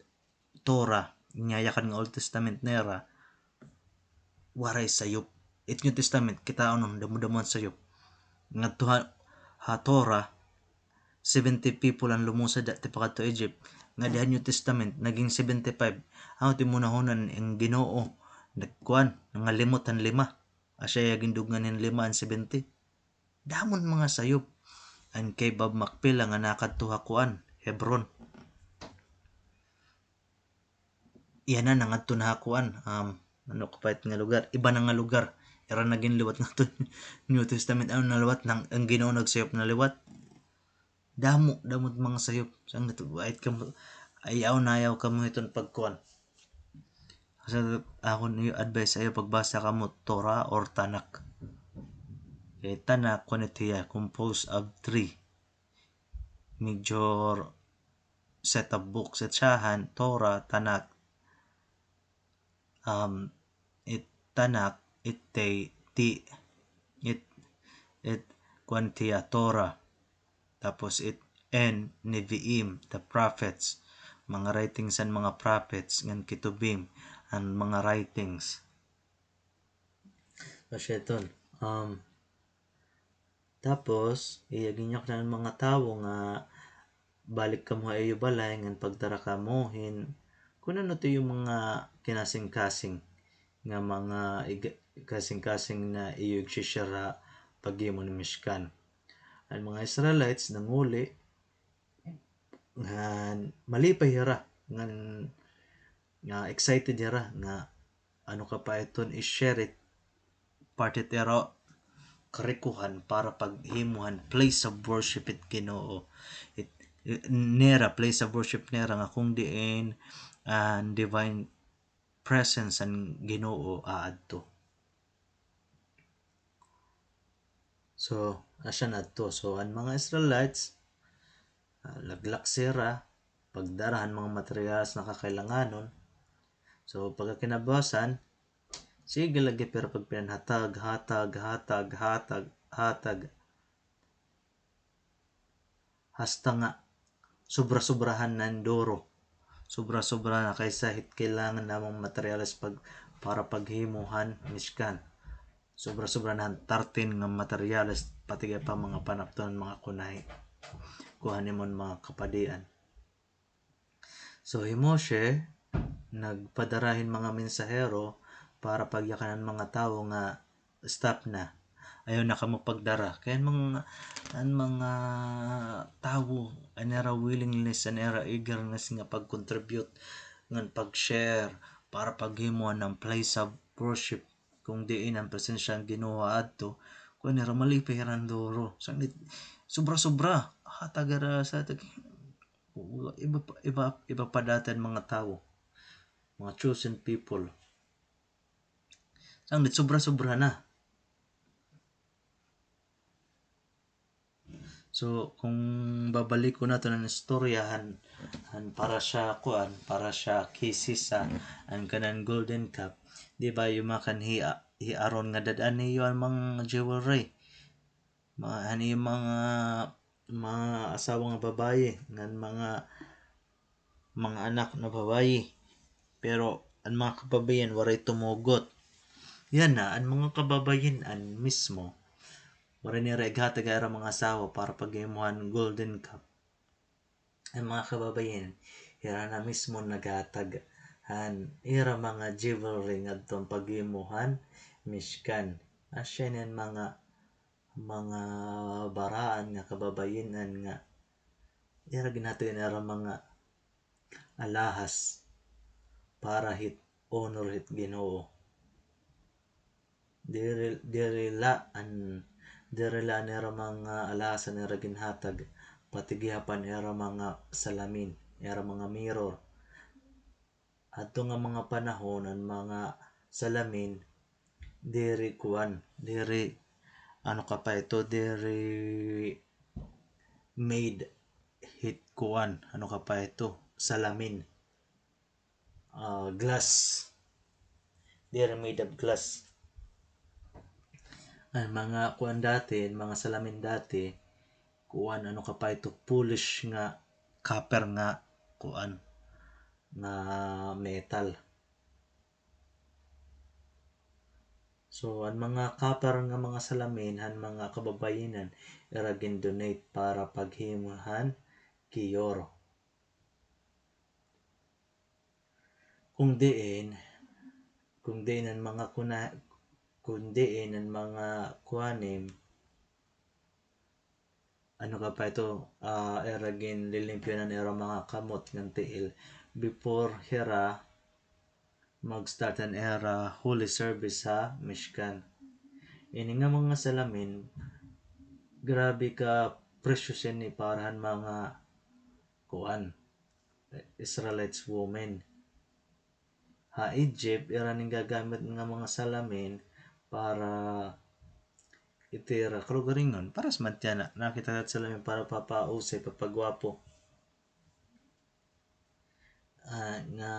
Torah, inya yakan nga Old Testament nira, waray sayop. It New Testament, kitaon, damo-damo an sayop. Ngadto ha, ha Torah, seventy people an lumusad da-, tipakadto Egypt. Ngadi ha New Testament, naging seventy-five. Ano it imo hunahuna, an Ginoo nagkuan, nangalimot han lima? Asya iya gindugngan hin lima an seventy. Damo an mga sayop. An kay Bob Macpila nga nakadto ha kuan, Hebron. Iya na, nangadto na ha kuan, um, ano ka pa it nga lugar? Iba na nga lugar. Ira na ginliwat ngadto New Testament, ano na liwat, nang, an Ginoo nagsayop na liwat. Damo, damo mga sayop. Sanglit, wait kamo, ayaw na ayaw kamo hiton pagkuan. Sa akon iyo advice, ayaw pagbasa kamo Torah or Tanakh. Kay Tanakh, kuan it hiya, composed of three major set of books. It siyahan, Torah, Tanakh, um, it Tanakh, it te, ti, it, it, kuan it hiya, Torah. Tapos it, and Nevi'im, the prophets, mga writings an mga prophets, ngan Ketuvim, an mga writings. So, siya iton. Um, tapos, iya ginyaknan an mga tawo nga balik kamo ha iyo balay ngan pagdara kamo hin kun ano it iyo mga kinasingkasing nga mga ig-, kasingkasing na iyo igsi-share ha paghimo hin Mishkan. An mga Israelites nanguli ngan malipay hira ngan nga excited hira nga ano ka pa iton i-share it part it ira karikuhan para paghimo han place of worship it Ginoo. It, it, nira, place of worship nira nga kung diin an divine presence an Ginoo aadto. So, asya na adto. So, an mga Israelites, ah, laglak sira, pagdara han mga materials na kakailanganon. So, pagkakinabuwasan, sige lagi pero pagpinanhatag, hatag, hatag, hatag, hatag. Hasta nga sobra-sobrahan na duro. Sobra-sobra na kaysa hit kailangan namon materyales pag-, para paghimo han Mishkan. Sobra-sobra na han tartin nga materyales, pati gad pa mga panapton, mga kunahi. Kuan himon mga kapadian. So, hi Moshe, nagpadara hin mga mensahero para pagyakan an mga tawo nga stop na. Ayaw na kamo pagdara. Kay an mga, an mga tawo, an ira willingness, an ira eagerness nga pag-contribute, ngan pag-share, para paghimo han place of worship, kung diin an presensya han Ginoo adto, kuan nira, malipay hira duro. Sanglit, sobra-sobra. Hatag hira sa tag-, iba pa, iba, iba pa dati an mga tawo. Mga chosen people. Sanglit, sobra-sobra na. So, kung babalikon naton an istorya han, han parasha kuan, parasha Ki Sisa, an kanan Golden Calf, di ba, yumakan hi, hi Aaron nga dad-an niyo an mga jewelry. Mga, han iyo mga, mga asawa nga babayi, ngan mga, mga anak na babayi. Pero an mga kababayin waray tumugot. Yana, an mga kababayin-an mismo, waray nira ighatag ha ira mga asawa para paghimo han Golden Calf. An mga kababayin, hira na mismo naghatag han ira mga jewelry ngadto han paghimo han Mishkan. Asya ini an mga, mga baraan nga kababayin-an nga ira ginhatag an ira mga alahas para hit honor hit Ginoo. Diri, diri la an, diri la an ira mga alahas an ira ginhatag, pati gihap an ira mga salamin, ira mga mirror. Adto nga mga panahon, an mga salamin, diri kuan, diri, ano ka pa ito, diri made hit kuan, ano ka pa ito, salamin. Ah, glass. They are made of glass. An mga kuan dati, an mga salamin dati, kuan, ano ka pa ito, polished nga copper nga kuan, nga metal. So, an mga copper nga mga salamin han mga kababayin-an, ira gin-donate para paghimo han kiyor. Kung diin, kung diin an mga kuna-, kung diin an mga kuanim, ano ka pa ito, ah, ira ginlilimpyo na an ira mga kamot ngan tiil before hira mag-start an ira holy service ha Mishkan. Ini nga mga salamin, grabe ka precious ini para han mga kuan, Israelites women. Ha Egypt, ira ini gagamit nga mga salamin para it ira kalugaringon. Para sa man tiyan na, nakita ka salamin para papausay, papagwapo. Ah, nga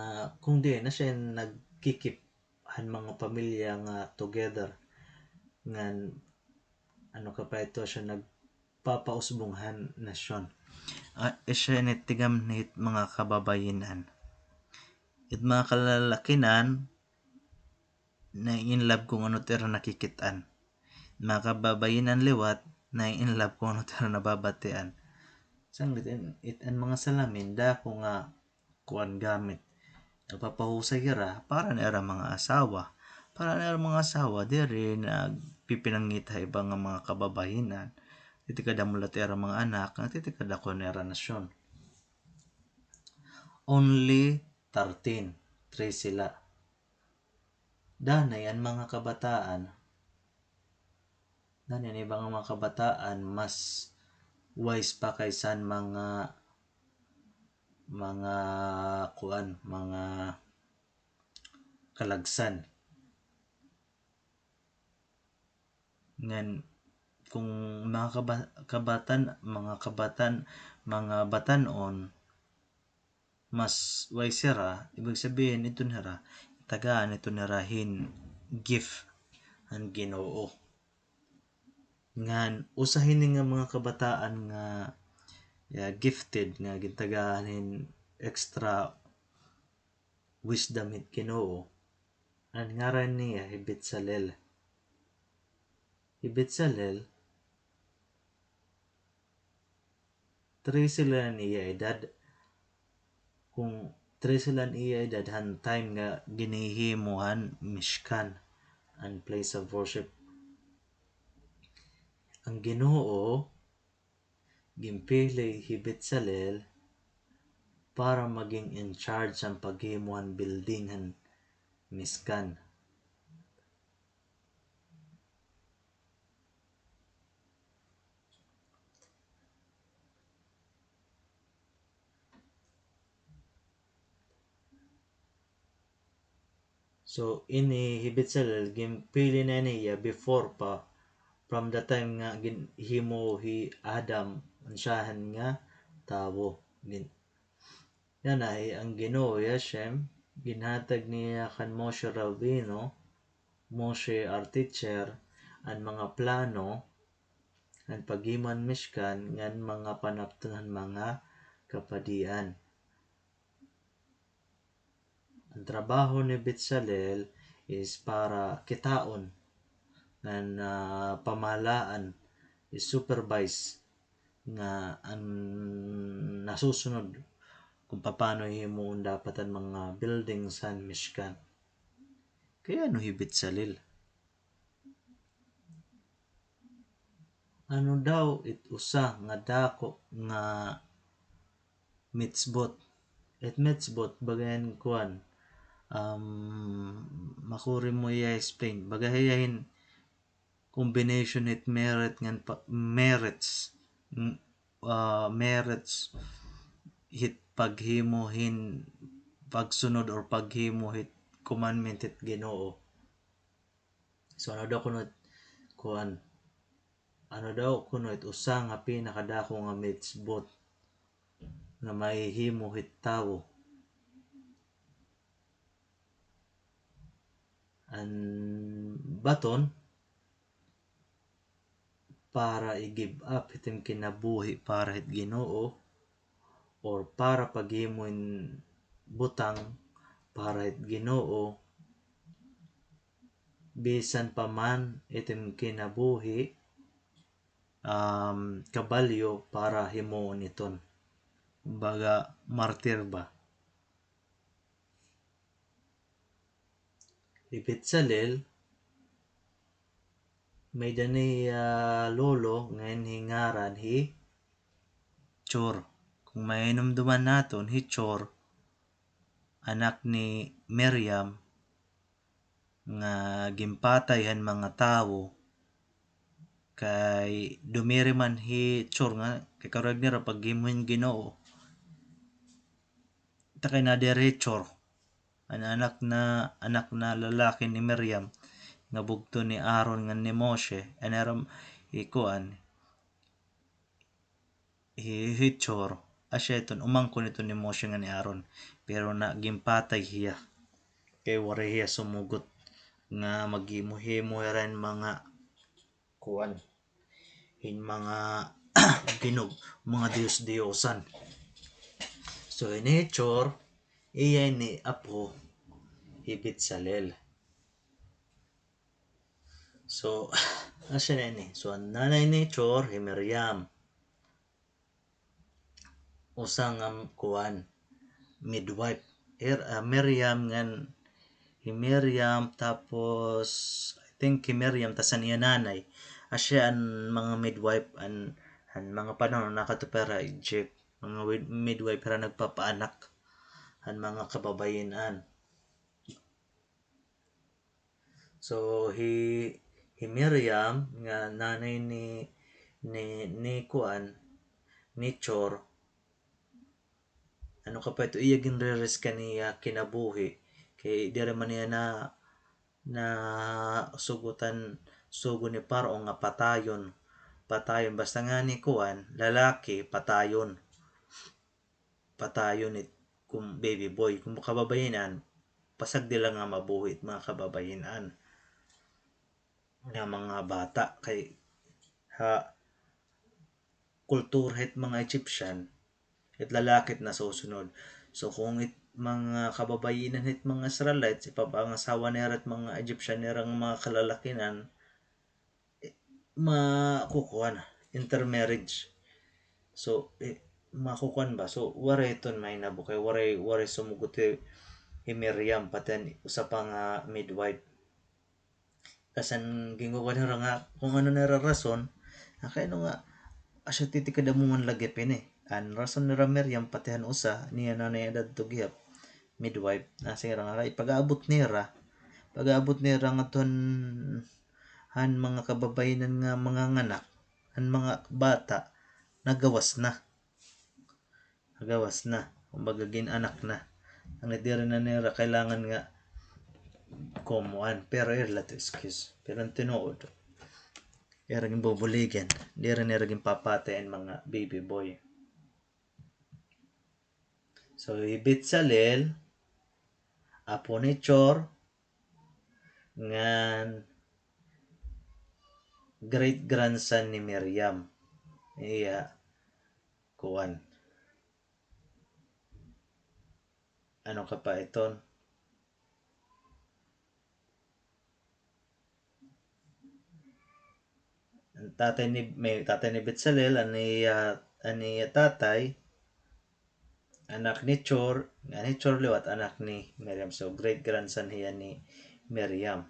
kung diin na siya nagkikip han mga pamilya nga together, ngan ano ka pa ito siya nagpapausbong han nasyon. Ah, siya ini tigam hit mga kababayin-an. It mga kalalakinan, na-in love kung ano it ira nakikit-an. Mga kababayin-an liwat, na-in love kung ano it ira nababatian. Sanglit it, it, an mga salamin, dako nga kuan gamit. Nagpapahusay hira para han ira mga asawa. Para han ira mga asawa, diri nagpipinangita iba nga mga kababayin-an. Titikada man la it ira mga anak, nagtitikada kon ira nasyon. Only thirteen, three sila. Danay an mga kabataan, danay an iba nga mga kabataan, mas wise pa kaysa han mga, mga kuan, mga kalagsan. Ngan kung mga kaba-, kabatan-, mga kabatan-, mga batan-on, mas wise hira, ibig sabihin, iton hira, tagaan iton hira hin gift han Ginoo. Ngan usa hini nga mga kabataan nga, ya, gifted nga gintagaan hin extra wisdom hit Ginoo. An ngaran niya hi Bezalel. Hi Bezalel, trese la an iya edad. Kung trese la an iya edad han time nga ginhihimo han Mishkan, an place of worship. An Ginoo ginpili hi Bezalel para maging in charge han paghimo han building han Mishkan. So, ini hi Bezalel, ginpili na niya before pa, from the time nga ginhimo hi Adam, an syahan nga tawo. Gin-, yana hi an Ginoo, Hashem, ginhatag niya kan Moshe Rabbeinu, Moshe our teacher, an mga plano, an paghimo han Mishkan, ngan mga panapton han mga kapadian. An trabaho ni Bezalel is para kitaon ngan, ah, pamahalaan, i-supervise nga an nasusunod kon papaano himuon dapat an mga buildings han Mishkan. Kay ano hi Bezalel? Ano daw it usa nga dako nga mitzvot? It mitzvot, baga hin kuan, um, makuri mo iya explain. Baga hiya hin combination hit merit ngan pa-, merits, ng-, ah, merits hit paghimo hin pagsunod or paghimo hit commandment hit Ginoo. So, ano daw kuno it, kuan, ano daw kuno it usa nga pinakadako nga mitzvot nga mahihimo hit tawo? An baton para i-give up hit im kinabuhi para hit Ginoo, or para paghimo hin butang para hit Ginoo, bisan pa man it im kinabuhi, um, kabalyo para himuon iton. Kumbaga, martir ba? Hi Bezalel, may-ada niya lolo nga hin ngaran hi Chor. Kon mahinumduman naton, hi Chor, anak ni Miriam, nga ginpatay han mga tawo, Kay dumiri man hi Chor nga, kay karuyag nira paghimuhi hin Ginoo. Ta kay nadiri hi Chor, an anak na, anak na lalaki ni Miriam, nga bugto ni Aaron ngan ni Moshe, an ira hi kuan, hi, hi Chor, asya iton, umangkon iton ni Moshe ngan ni Aaron, pero na, ginpatay hiya. Kay waray hiya sumugot nga maghimo-himo hira hin mga kuan, hin mga ginug-, mga diyos-diyosan. So, ini hi Chor, iya ini apo hi Bezalel. So, asya na ini. So, an nanay ni Chor, hi Miriam. Usa nga kuan, midwife. Her, ah, Miriam ngan, hi Miriam, tapos, I think hi Miriam, tas an iya nanay. Asya an mga midwife, an, an mga panahon nakadto pa hira Egypt. Mga wid-, midwife hira nagpapaanak. An mga kababayin-an. So, hi, hi Miriam nga nanay ni, ni, ni kuan, ni Chor, ano ka pa ito, iya ginre-risk an iya kinabuhi. Kay diri man niya na, na sugutan, sugo ni Paro nga patayon. Patayon, basta ngani kuan, lalaki, patayon. Patayon it, kon baby boy, kon kababayin-an, pasagdi la nga mabuhi it mga kababayin-an nga mga bata kay ha kultura hit mga Egyptian, it lalaki it nasusunod. So, kon it mga kababayin-an hit mga Israelites, ipapangasawa nira it mga Egyptian nira nga mga kalalakinan, makukuan, intermarriage. So, eh, makukuan ba? So, waray iton mahinabo kay waray, waray sumugot hi, hi Miriam, pati an usa pa nga midwife. Tas an ginkukuan nira nga, kon ano nira rason, ah, kay ano nga, asya tikid amo man lagi pa ini. An rason nira Miriam, pati han usa, niya nanay adto gihap, midwife, nasiring hira nga, kay pag-aabot nira, pag-aabot nira ngadto han han mga kababayin-an nga manganganak, an mga bata, nagawas na. Nagawas na. Kumbaga, gin-anak na. An diri na nira kailangan nga kumuan. Pero ira la to excuse. Pero an tinuod, ira ginbubuligan. Diri nira ginpapatay an mga baby boy. So, hi Bezalel, apo ni Chor, ngan great grandson ni Miriam. Iya, kuan. Ano ka pa iton? An tatay ni, may tatay ni Bezalel, an iya, an iya tatay, anak ni Chor, an hi Chor liwat, anak ni Miriam. So, great grandson hiya ni Miriam.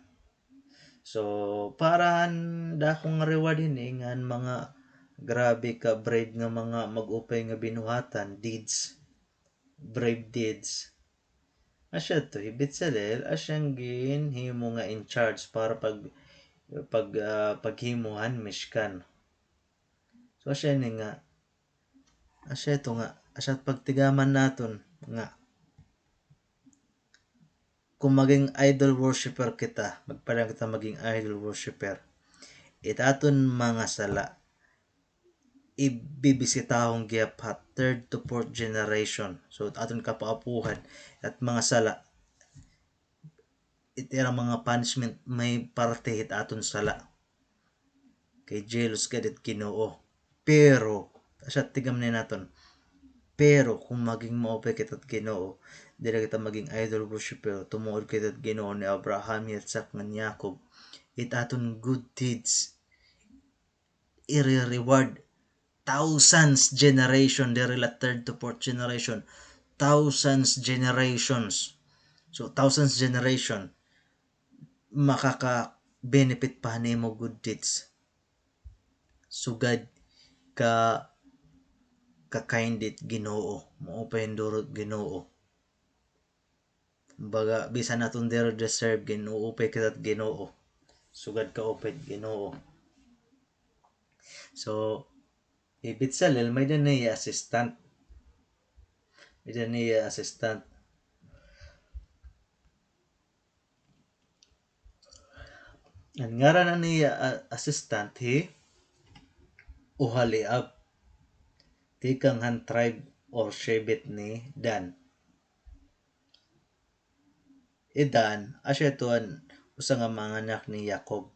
So, para han dako nga reward hini, ngan mga grabe ka brave nga mga mag-upay nga binuhatan, deeds, brave deeds. Asya to, hi Bezalel, asya an ginhimo nga in charge para pag, pag, ah, paghimo han Mishkan. So, asya ini nga, asya ito nga, asya pagtigaman naton nga, kon maging idol worshipper kita, magpadayon kita maging idol worshipper, it aton mga sala, ibibisitahon gihap ha third to fourth generation. So, aton kapaapuhan, it mga sala, it ira mga punishment, may parte hit aton sala. Kay jealous gad it Ginoo. Pero, asya tigamni naton. Pero, kon maging maupay kita hit Ginoo, diri kita maging idol worshipper, tumuod kita hit Ginoo ni Abraham, Yitzhak, ngan Yaakov, it aton good deeds, ire-reward thousands generation, diri la third to fourth generation, thousands generations. So, thousands generation, makaka-benefit pa han imo good deeds. Sugad ka, ka-kind it Ginoo, maupay hinduro it Ginoo. Baga, bisan aton diri deserve, gin-uupay kita hit Ginoo. Sugad kaupay hit Ginoo. So, hi Bezalel, may-ada niya assistant. May-ada niya assistant. An ngaran han iya, ah, assistant hi Oholiab. Tikang han tribe or shevet ni Dan. Hi Dan, asya ito an usa nga mga anak ni Jacob.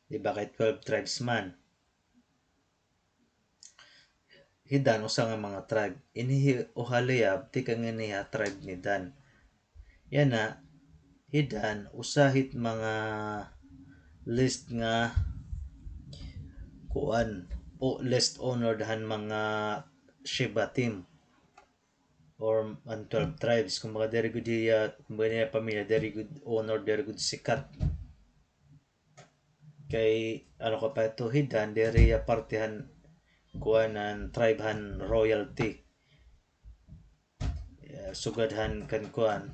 Di ba kay twelve tribes man? Hi Dan, usa nga mga tribe. Ini hi Oholiab, tikang ini ha tribe ni Dan. Yana, hi Dan, usa hit mga least nga kuan, o least honored han mga Shebatim or an twelve tribes. Kumbaga, diri gud hiya, kumbaga niya pamilya, diri gud honored, diri gud sikat. Kay, ano ka pa ito, hi Dan, diri hiya parte han, kuan, han tribe han royalty. Yeah, sugad han kan kuan.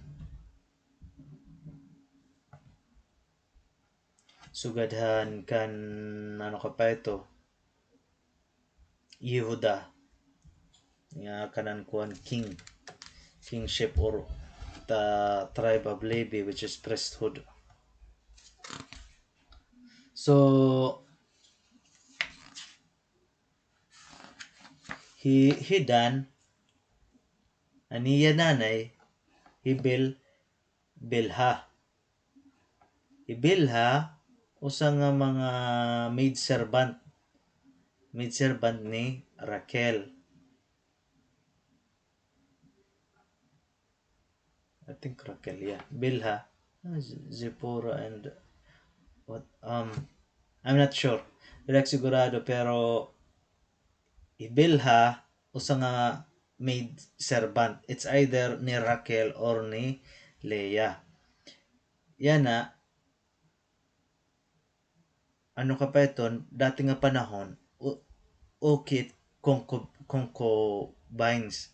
Sugad han kan, ano ka pa ito, Yehuda. Nga kanan kuan king, kingship or the tribe of Levi, which is priesthood. So, hi, hi Dan, an iya nanay, hi Bil, Bilha. Hi Bilha, usa nga mga maid servant. Maid servant ni Raquel. I think Raquel, yeah. Bilha. Ah, Z-, Zipporah and what, um, I'm not sure. Diri ak sigurado, pero hi Bilha, usa nga maid servant. It's either ni Raquel or ni Leah. Yana, ano ka pa iton, dati nga panahon, u-, ukit concu-, concubines.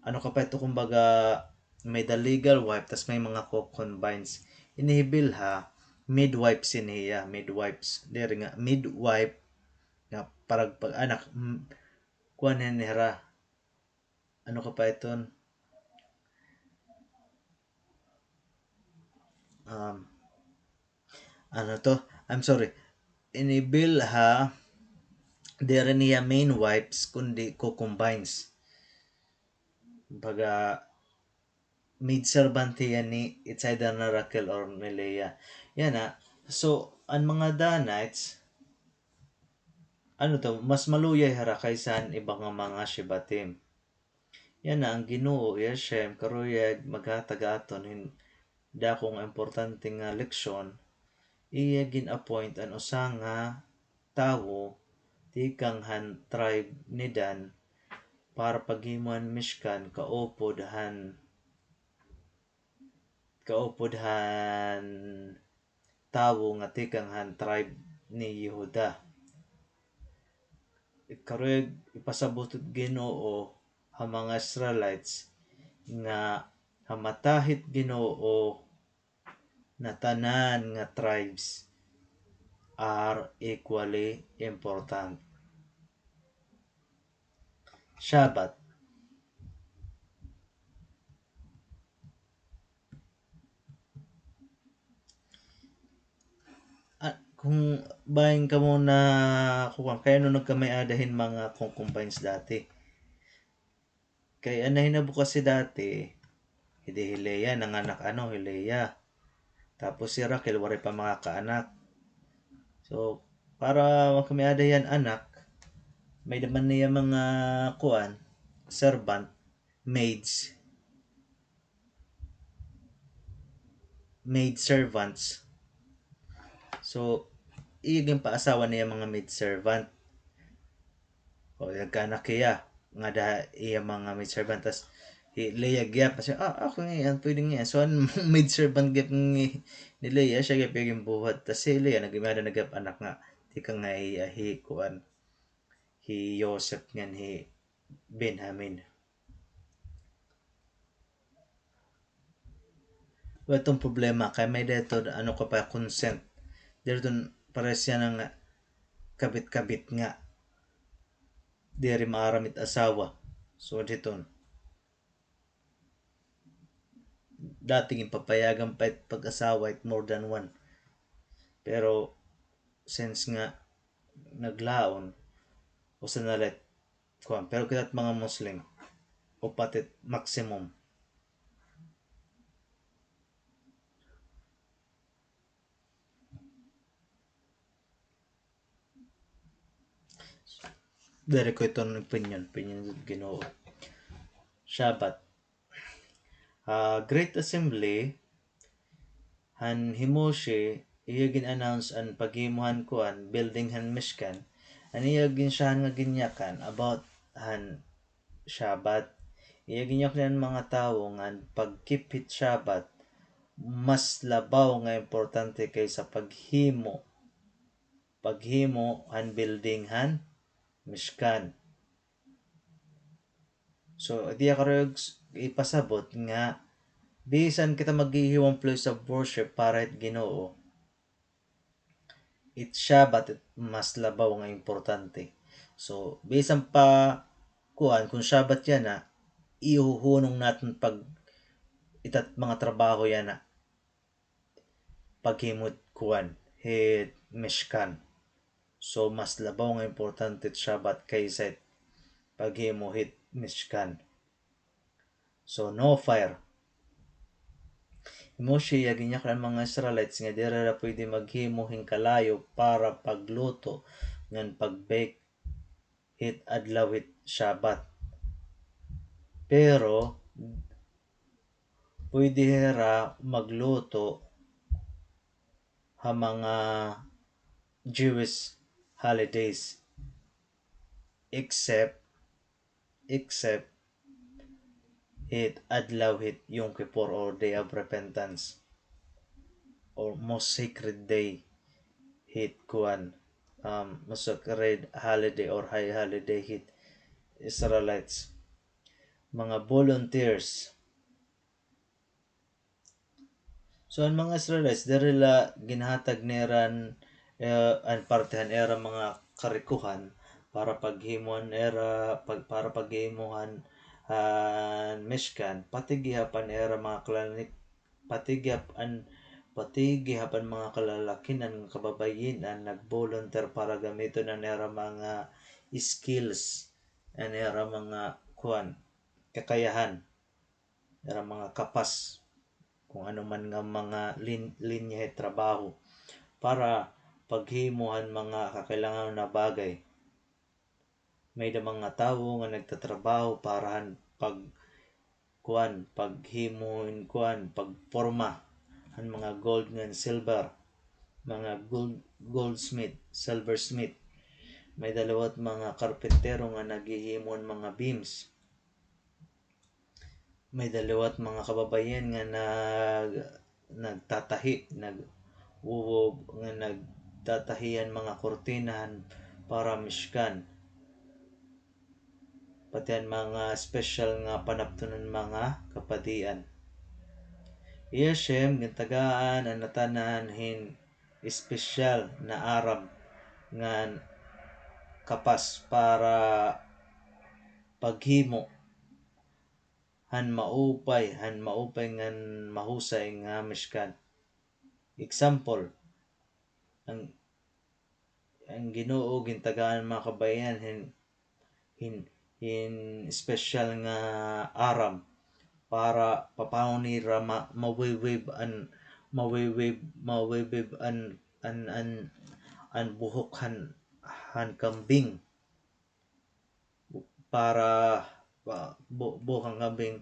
Ano ka pa ito, kumbaga, may the legal wife, tas may mga concubines. Ini hi Bilha, midwives ini hiya, midwives. Diri nga, midwife, nga parag-, pag-anak, m-, kuan ini hira. Ano ka pa iton? Um, ano to? I'm sorry. Ini Bilha, diri niya main wives, kundi concubines. Baga, maid servant hiya ni, it's either na Raquel or ni Leah. Yana. So, an mga Danites, ano to, mas maluyay hira kaysa an iba nga mga Shebatim. Yana, an Ginoo, hi Hashem, karuyag maghatag ha aton hin dako nga importante nga leksyon. Iya gin-appoint an usa nga tawo tikang han tribe ni Dan para paghimo han Mishkan kaupod han, kaupod han tawo nga tikang han tribe ni Yehuda. Karuyag ipasabot hit Ginoo ha mga Israelites nga ha mata hit Ginoo natanan nga tribes are equally important. Shabbat. Ah, kung bangin kamo na, kuan, kay ano nagkamay-ada hin mga concubines dati. Kay an nahinabo kasi dati, hi di hi Leah, nanganak ano, hi Leah. Tapos si Raquel, waray pa makakaanak. So, para magkamay-ada hiya hin anak, may-ada man niya mga kuan, servant, maids. Maid servants. So, iya ginpaasawa niya mga maid servant. O, nagkaanak hiya, ngada ha iya mga maid servant. Tas, hi Leah gihap, kasi, "Ah, ako nga iyan, pwede nga iyan." So, an maid servant gihap ni, ni Leah, siya gihap iya ginbuhat. Tas si Leah, nag-, may-ada na gihap anak nga, tikang ha iya, hi, kuan, hi Joseph ngan hi Benjamin. Wa iton problema, kay may-ada ito, ano ka pa, consent. Diri iton, parehas yana nga, kabit-kabit nga diri maaram it asawa. So, diton. Dati ginpapayagan pa it pag-asawa it more than one. Pero, since nga naglaon, usa na la it kuan. Pero kita it mga Muslim, upat it maximum. Diri ko iton opinion, opinion jud Ginoo. Shabbat. Ah, Great Assembly, han Himushi, iya gin-announce an paghimo han kuan, building han Mishkan. An iya gin-, siya han nga ginyakan about han Shabbat. Iya ginyakan an mga tawo nga an pag-keep hit Shabbat mas labaw nga importante kaysa paghimo, paghimo han building han Mishkan. So, diya karuyag s-, ipasabot nga bisan kita maghihiwang place of worship para hit Ginoo, it Shabbat it mas labaw nga importante. So, bisan pa kuan, kun Shabbat yana, ihuhunong naton pag itat mga trabaho yana, paghimo hit kuan, hit Mishkan. So, mas labaw nga importante it Shabbat kaysa it paghimo hit Mishkan. So, no fire. Himushi, iya ginyakan an mga Israelites nga diri hira pwede maghimo hin kalayo para pagluto ngan pag-bake hit adlaw hit Shabbat. Pero, pwede hira magluto ha mga Jewish holidays, except, except hit adlaw hit Yom Kippur or Day of Repentance or most sacred day hit kuan, um, most sacred holiday or high holiday hit Israelites. Mga volunteers. So, an mga Israelites, diri la ginhatag nira an, eh, an parte han ira mga karikohan para paghimo han ira, pag-, para paghimo han, han Mishkan, pati gihap an ira mga kalanik-, pati gihap an, pati gihap an mga kalalakin-an nga kababayin-an nag-volunteer para gamiton an ira mga skills, an ira mga kuan, kakayahan, ira mga kapas, kung ano man nga mga lin-, linya hit trabaho para paghimo han mga kakailangan na bagay. May-ada mga tawo nga nagtatrabaho para han pag-, kuan, paghimo hin kuan, pagporma han mga gold ngan silver, mga gold, goldsmith, silversmith. May-ada liwat mga karpentero nga naghihimo han mga beams. May-ada liwat mga kababayen nga nag-, nagtatahi, nag-, wo-, wo-, nga nagtatahi han mga kurtina han para Mishkan. Pati an mga special nga panapton han mga kapadian. Iya siyem, gintagaan an natanan hin espesyal na aram ngan kapas para paghimo han maupay, han maupay ngan mahusay nga Mishkan. Example, an, an Ginoo gintagaan an mga kababayen hin, hin, hin espesyal nga aram para papaano nira ma-, ma-weave an, ma-weave, ma-weave an, an, an, an buhok han, han kambing. Para, pa-, bu-, buhok han kambing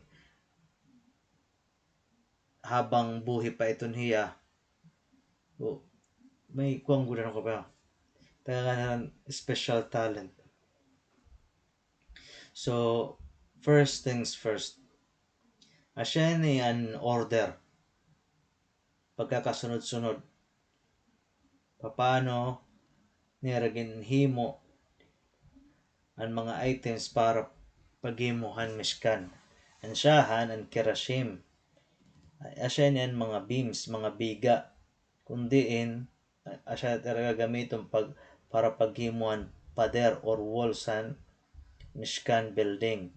habang buhi pa iton hiya. O, may kuan gud, ano ka ba? Tagaan han special talent. So, first things first. Asya ini an order. Pagkakasunod-sunod. Papaano nira ginhimo an mga items para paghimo han Mishkan? An syahan, an kerashim. Asya ini an mga beams, mga biga. Kun diin, a-, asya it ira gagamiton pag-, para paghimo han pader or walls han Mishkan building.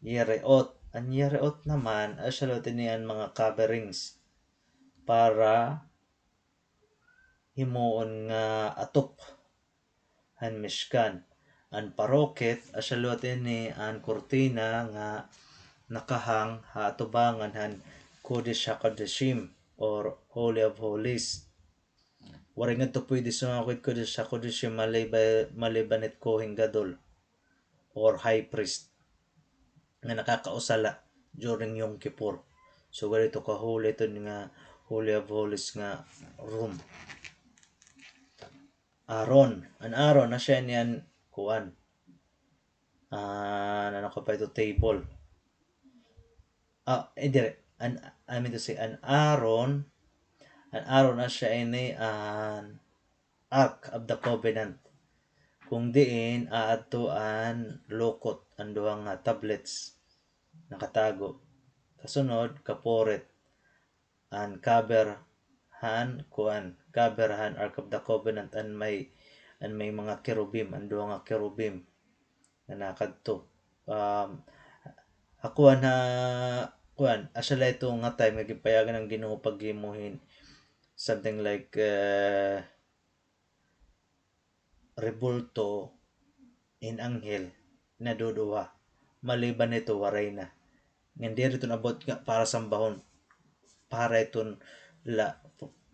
Yereot. An yereot naman, asya liwat ini an mga coverings para himuon nga atop han Mishkan. An parokit, asya liwat ini an kurtina nga nakahang ha atubangan han Kodesh HaKodashim or Holy of Holies. Waray ngadto pwede sumako hit Kodesh HaKodashim maliba-, maliban hit Kohen Gadol or high priest nga nakakausa la during Yom Kippur. So, gani ito ka-holy ito nga Holy of Holies nga room. Aron. An Aron, asya ini an kuan. Ah, ano ka pa ito? Table. Ah, eh, dire. An, I mean to say, an Aron, an Aron asya ini an Ark of the Covenant. Kung diin, aadto an lukot, an duha nga tablets, nakatago. Kasunod, kaporet, an cover han, kuan, cover han Ark of the Covenant, an may, an may mga kerubim, an duha nga kerubim nga nakadto. Um, ha kuan ha, kuan, asya la ito nga time nga ginpayagan an Ginoo paghimo hin something like, eh, rebulto hin anghel na duduha. Maliban hito, waray na. Ngan diri iton about nga para sambahon. Para iton la,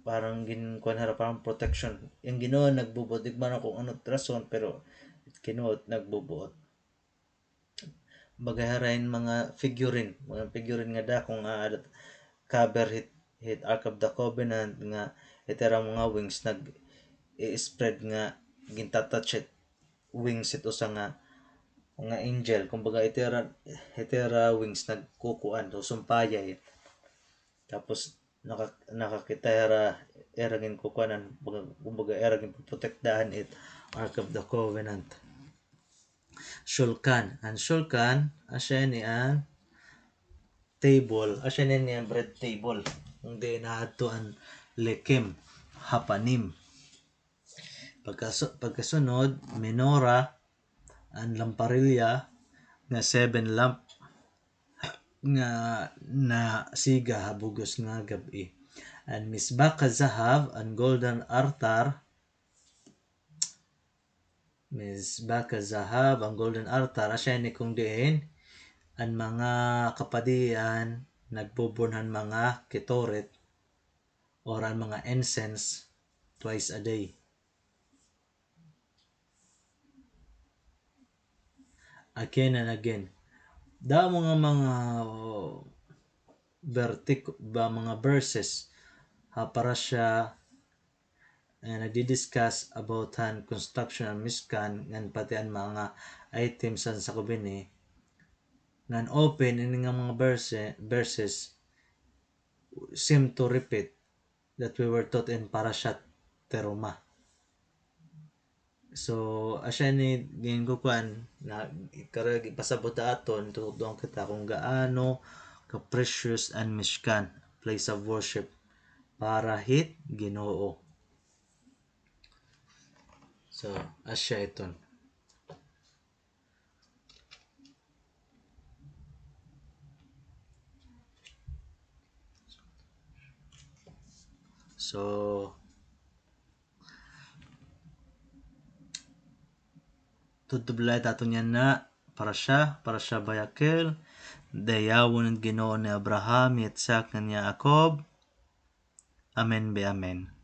parang gin-, kuan hira, parang protection. An Ginoo nagbubuot, di ko man alam kung ano rason, pero Ginoo nagbubuot. Baga hira hin mga figurine, mga figurine nga dako nga aada cover hit, hit Ark of the Covenant nga hit ira mga wings nag-i-spread nga gin-touch hit wings hit usa nga, nga angel. Kumbaga, hit ira, hit ira wings nagkukuan, susumpayay. Tapos, naka-, nakakita hira, ira ginkukuanan, baga, kumbaga, ira ginpoprotektahan it Ark of the Covenant. Shulchan. An shulchan, asya ini an table, asya ini an bread table. Kung diin aadto an lechem, hapanim. Pagkasu-, pagkasunod, menorah, an lamparilya nga seven lamp nga nasiga ha bug-os nga gab-i. An mizbach hazahav, an golden altar, mizbach hazahav, an golden altar, asya ini kung diin an mga kapadian nagbo-burn han mga ketoret or an mga incense twice a day. Again and again. Damo nga mga, oh, vertic-, ba, mga verses ha parasha, eh, nagdi-discuss about han construction han Mishkan, ngan pati an mga items han sakob hini, ngan open ini nga mga verse-, verses seem to repeat that we were taught in Parashat Terumah. So, asya ini ginkukuan na, kara, ipasabot ha aton, tututuan kita kung gaano ka-precious an Mishkan, place of worship, para hit Ginoo. So, asya iton. So, tubtob la it aton yana parasha, parasha Vayakhel, dayawon it Ginoo ni Abraham, Yitzhak, ngan Yaakov. Amen be amen.